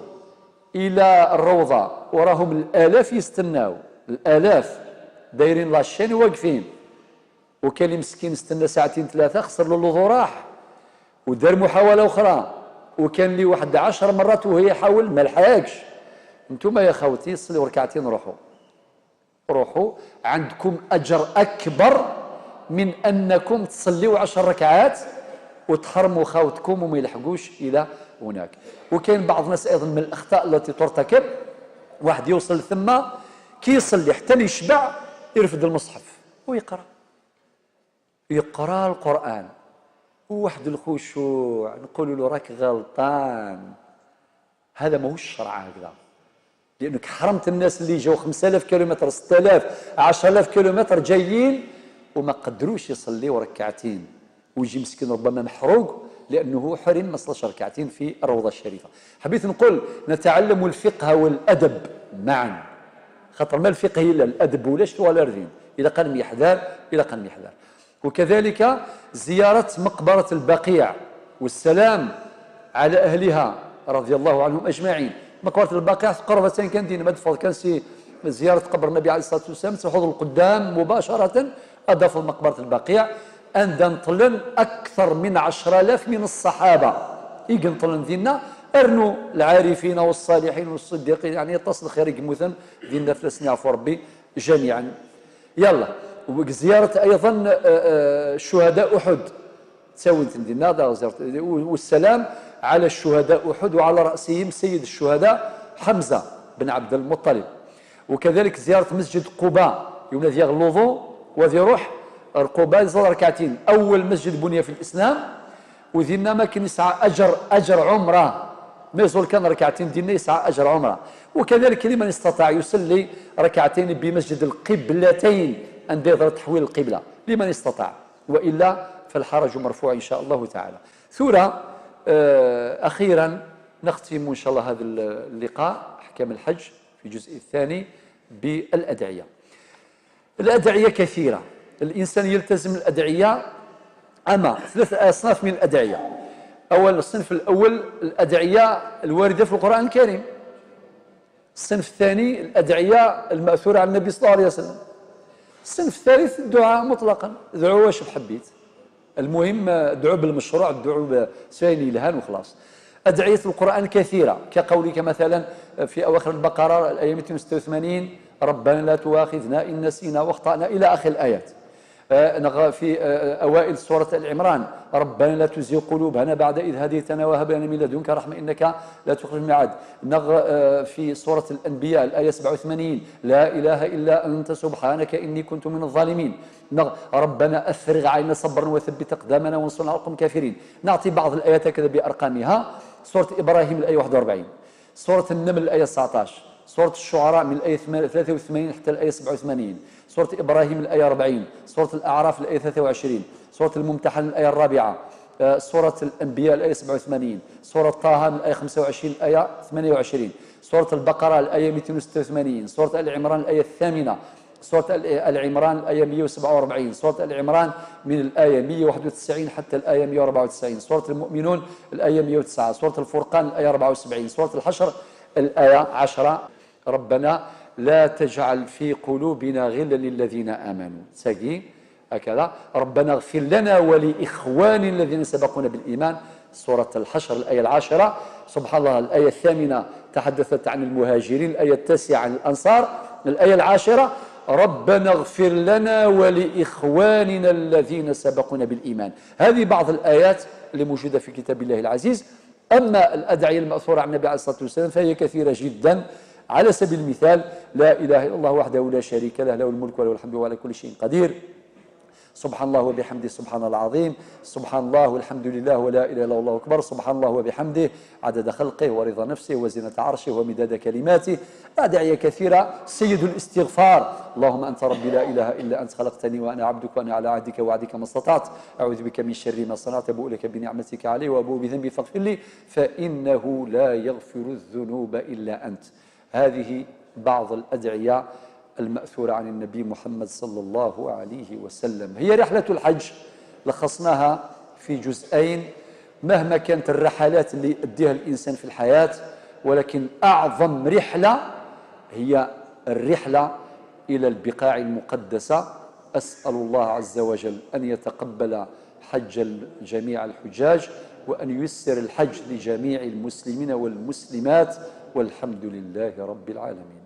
إلى الروضة وراهم الآلاف يستناو، الآلاف دايرين لاشين واقفين، وكان اللي مسكين استنى ساعتين ثلاثة، خسر له اللوط وراح، ودار محاولة أخرى، وكان لي واحد عشر مرات وهو يحاول ما لحقش. أنتم يا خوتي صليوا ركعتين، روحوا. روحوا، عندكم أجر أكبر من أنكم تصليوا عشر ركعات وتحرموا خاوتكم وما يلحقوش إلى هناك. وكاين بعض الناس أيضا من الأخطاء التي ترتكب، واحد يوصل ثم كي يصلي حتى يشبع يرفد المصحف ويقرأ، يقرأ القرآن، وواحد الخشوع نقول له: "راك غلطان، هذا ماهوش الشرع هكذا"، لأنك حرمت الناس اللي جاو خمسة آلاف كيلومتر، ستة آلاف، عشرة آلاف كيلومتر جايين وما قدروش يصليوا ركعتين، ويجي مسكين ربما محروق لأنه حرم ما صلاش ركعتين في الروضة الشريفة. حبيت نقول نتعلم الفقه والأدب معا، خاطر ما الفقه إلا الأدب ولاش تغالردين، إلا قال ميحذر، إلا قال ميحذر. وكذلك زيارة مقبرة البقيع والسلام على أهلها رضي الله عنهم أجمعين. مقبرة البقيع قربة كان دين مدفوع كان سي زيارة قبر النبي عليه الصلاة والسلام، تحوض القدام مباشرة أضافوا مقبرة البقيع. أن نطلن أكثر من عشرة آلاف من الصحابة يقنطلن دينا، أرنو العارفين والصالحين والصديقين، يعني يتصل خير يقموثن دينا ثلاث سنين عفو ربي جميعا. يلا، وزيارة أيضا، آه، آه، شهداء أحد، تساوي تندينا دا زيارة، والسلام على الشهداء أحد، وعلى رأسهم سيد الشهداء حمزة بن عبد المطلب. وكذلك زيارة مسجد قباء، يوم ذي يغلوظو وذي روح قباء يزور ركعتين، أول مسجد بني في الإسلام، ودينا ما كان يسعى أجر، أجر عمرة، ما يزور كان ركعتين دينا يسعى أجر عمرة. وكذلك لمن استطاع يصلي ركعتين بمسجد القبلتين، أن يظهر تحويل القبلة لمن استطاع، وإلا فالحرج مرفوع إن شاء الله تعالى. ثورة، آه، أخيرا نختم إن شاء الله هذا اللقاء أحكام الحج في الجزء الثاني بالأدعية. الأدعية كثيرة، الإنسان يلتزم الأدعية، أما ثلاث أصناف من الأدعية. أول، الصنف الأول الأدعية الواردة في القرآن الكريم، الصنف الثاني الأدعية المأثورة عن النبي صلى الله عليه وسلم، الصنف الثالث الدعاء مطلقا، ادعوا واش حبيت، المهم ادعوا بالمشروع، ادعوا بسفين يلهان وخلاص. أدعية القرآن كثيرة، كقولك مثلا في أواخر البقرة الآية مئتين وستة وثمانين: "ربنا لا تؤاخذنا إن نسينا واخطأنا"، إلى آخر الآيات. آه، نغ-، في، آه، أوائل سورة آل عمران: "ربنا لا تزغ قلوبنا بعد إذ هديتنا وهب لنا من لدنك رحمة إنك لا تخلف الميعاد". نغ-، آه، في سورة الأنبياء الآية سبعة وثمانين: "لا إله إلا أنت سبحانك إني كنت من الظالمين". نغ-، "ربنا أفرغ علينا صبرا وثبت أقدامنا وانصرنا على القوم الكافرين". نعطي بعض الآيات هكذا بأرقامها. سورة إبراهيم الآية واحد وأربعين، سورة النمل الآية تسعطاش، سورة الشعراء من الآية ثمانية، ثلاثة وثمانين حتى الآية سبعة وثمانين، سورة إبراهيم الآية أربعين، سورة الأعراف الآية ثلاثة وعشرين، سورة الممتحنة الآية الرابعة، آه، سورة الأنبياء الآية سبعة وثمانين، سورة طه من الآية خمسة وعشرين الآية ثمانية وعشرين، سورة البقرة الآية مئتين وستة وثمانين، سورة آل عمران الآية الثامنة، سورة آل، آل عمران الآية مئة وسبعة وأربعين، سورة آل عمران من الآية مئة وواحد وتسعين حتى الآية مئة وأربعة وتسعين، سورة المؤمنون الآية مئة وتسعة، سورة الفرقان الآية أربعة وسبعين، سورة الحشر الآية عشرة: "ربنا لا تجعل في قلوبنا غلا للذين آمنوا". ساقي هكذا: "ربنا اغفر لنا ولإخواننا الذين سبقونا بالإيمان". سورة الحشر الآية العاشرة. سبحان الله، الآية الثامنة تحدثت عن المهاجرين، الآية التاسعة عن الأنصار، الآية العاشرة: "ربنا اغفر لنا ولإخواننا الذين سبقونا بالإيمان". هذه بعض الآيات اللي موجودة في كتاب الله العزيز. أما الأدعية المأثورة عن النبي عليه الصلاة والسلام فهي كثيرة جدا. على سبيل المثال: "لا إله إلا الله وحده لا شريك له، له الملك وله الحمد وهو على كل شيء قدير. سبحان الله وبحمده، سبحان الله العظيم. سبحان الله والحمد لله ولا إله إلا الله أكبر. سبحان الله وبحمده، عدد خلقه ورضا نفسه وزنة عرشه ومداد كلماته". أدعية كثيرة. سيد الاستغفار: "اللهم أنت ربي لا إله إلا أنت، خلقتني وأنا عبدك وأنا على عهدك ووعدك ما استطعت، أعوذ بك من شر ما صنعت، أبوء لك بنعمتك علي وأبوء بذنبي فاغفر لي فإنه لا يغفر الذنوب إلا أنت". هذه بعض الأدعية المأثورة عن النبي محمد صلى الله عليه وسلم. هي رحلة الحج لخصناها في جزئين، مهما كانت الرحلات اللي يؤديها الإنسان في الحياة، ولكن أعظم رحلة هي الرحلة إلى البقاع المقدسة. أسأل الله عز وجل أن يتقبل حج جميع الحجاج، وأن ييسر الحج لجميع المسلمين والمسلمات، والحمد لله رب العالمين.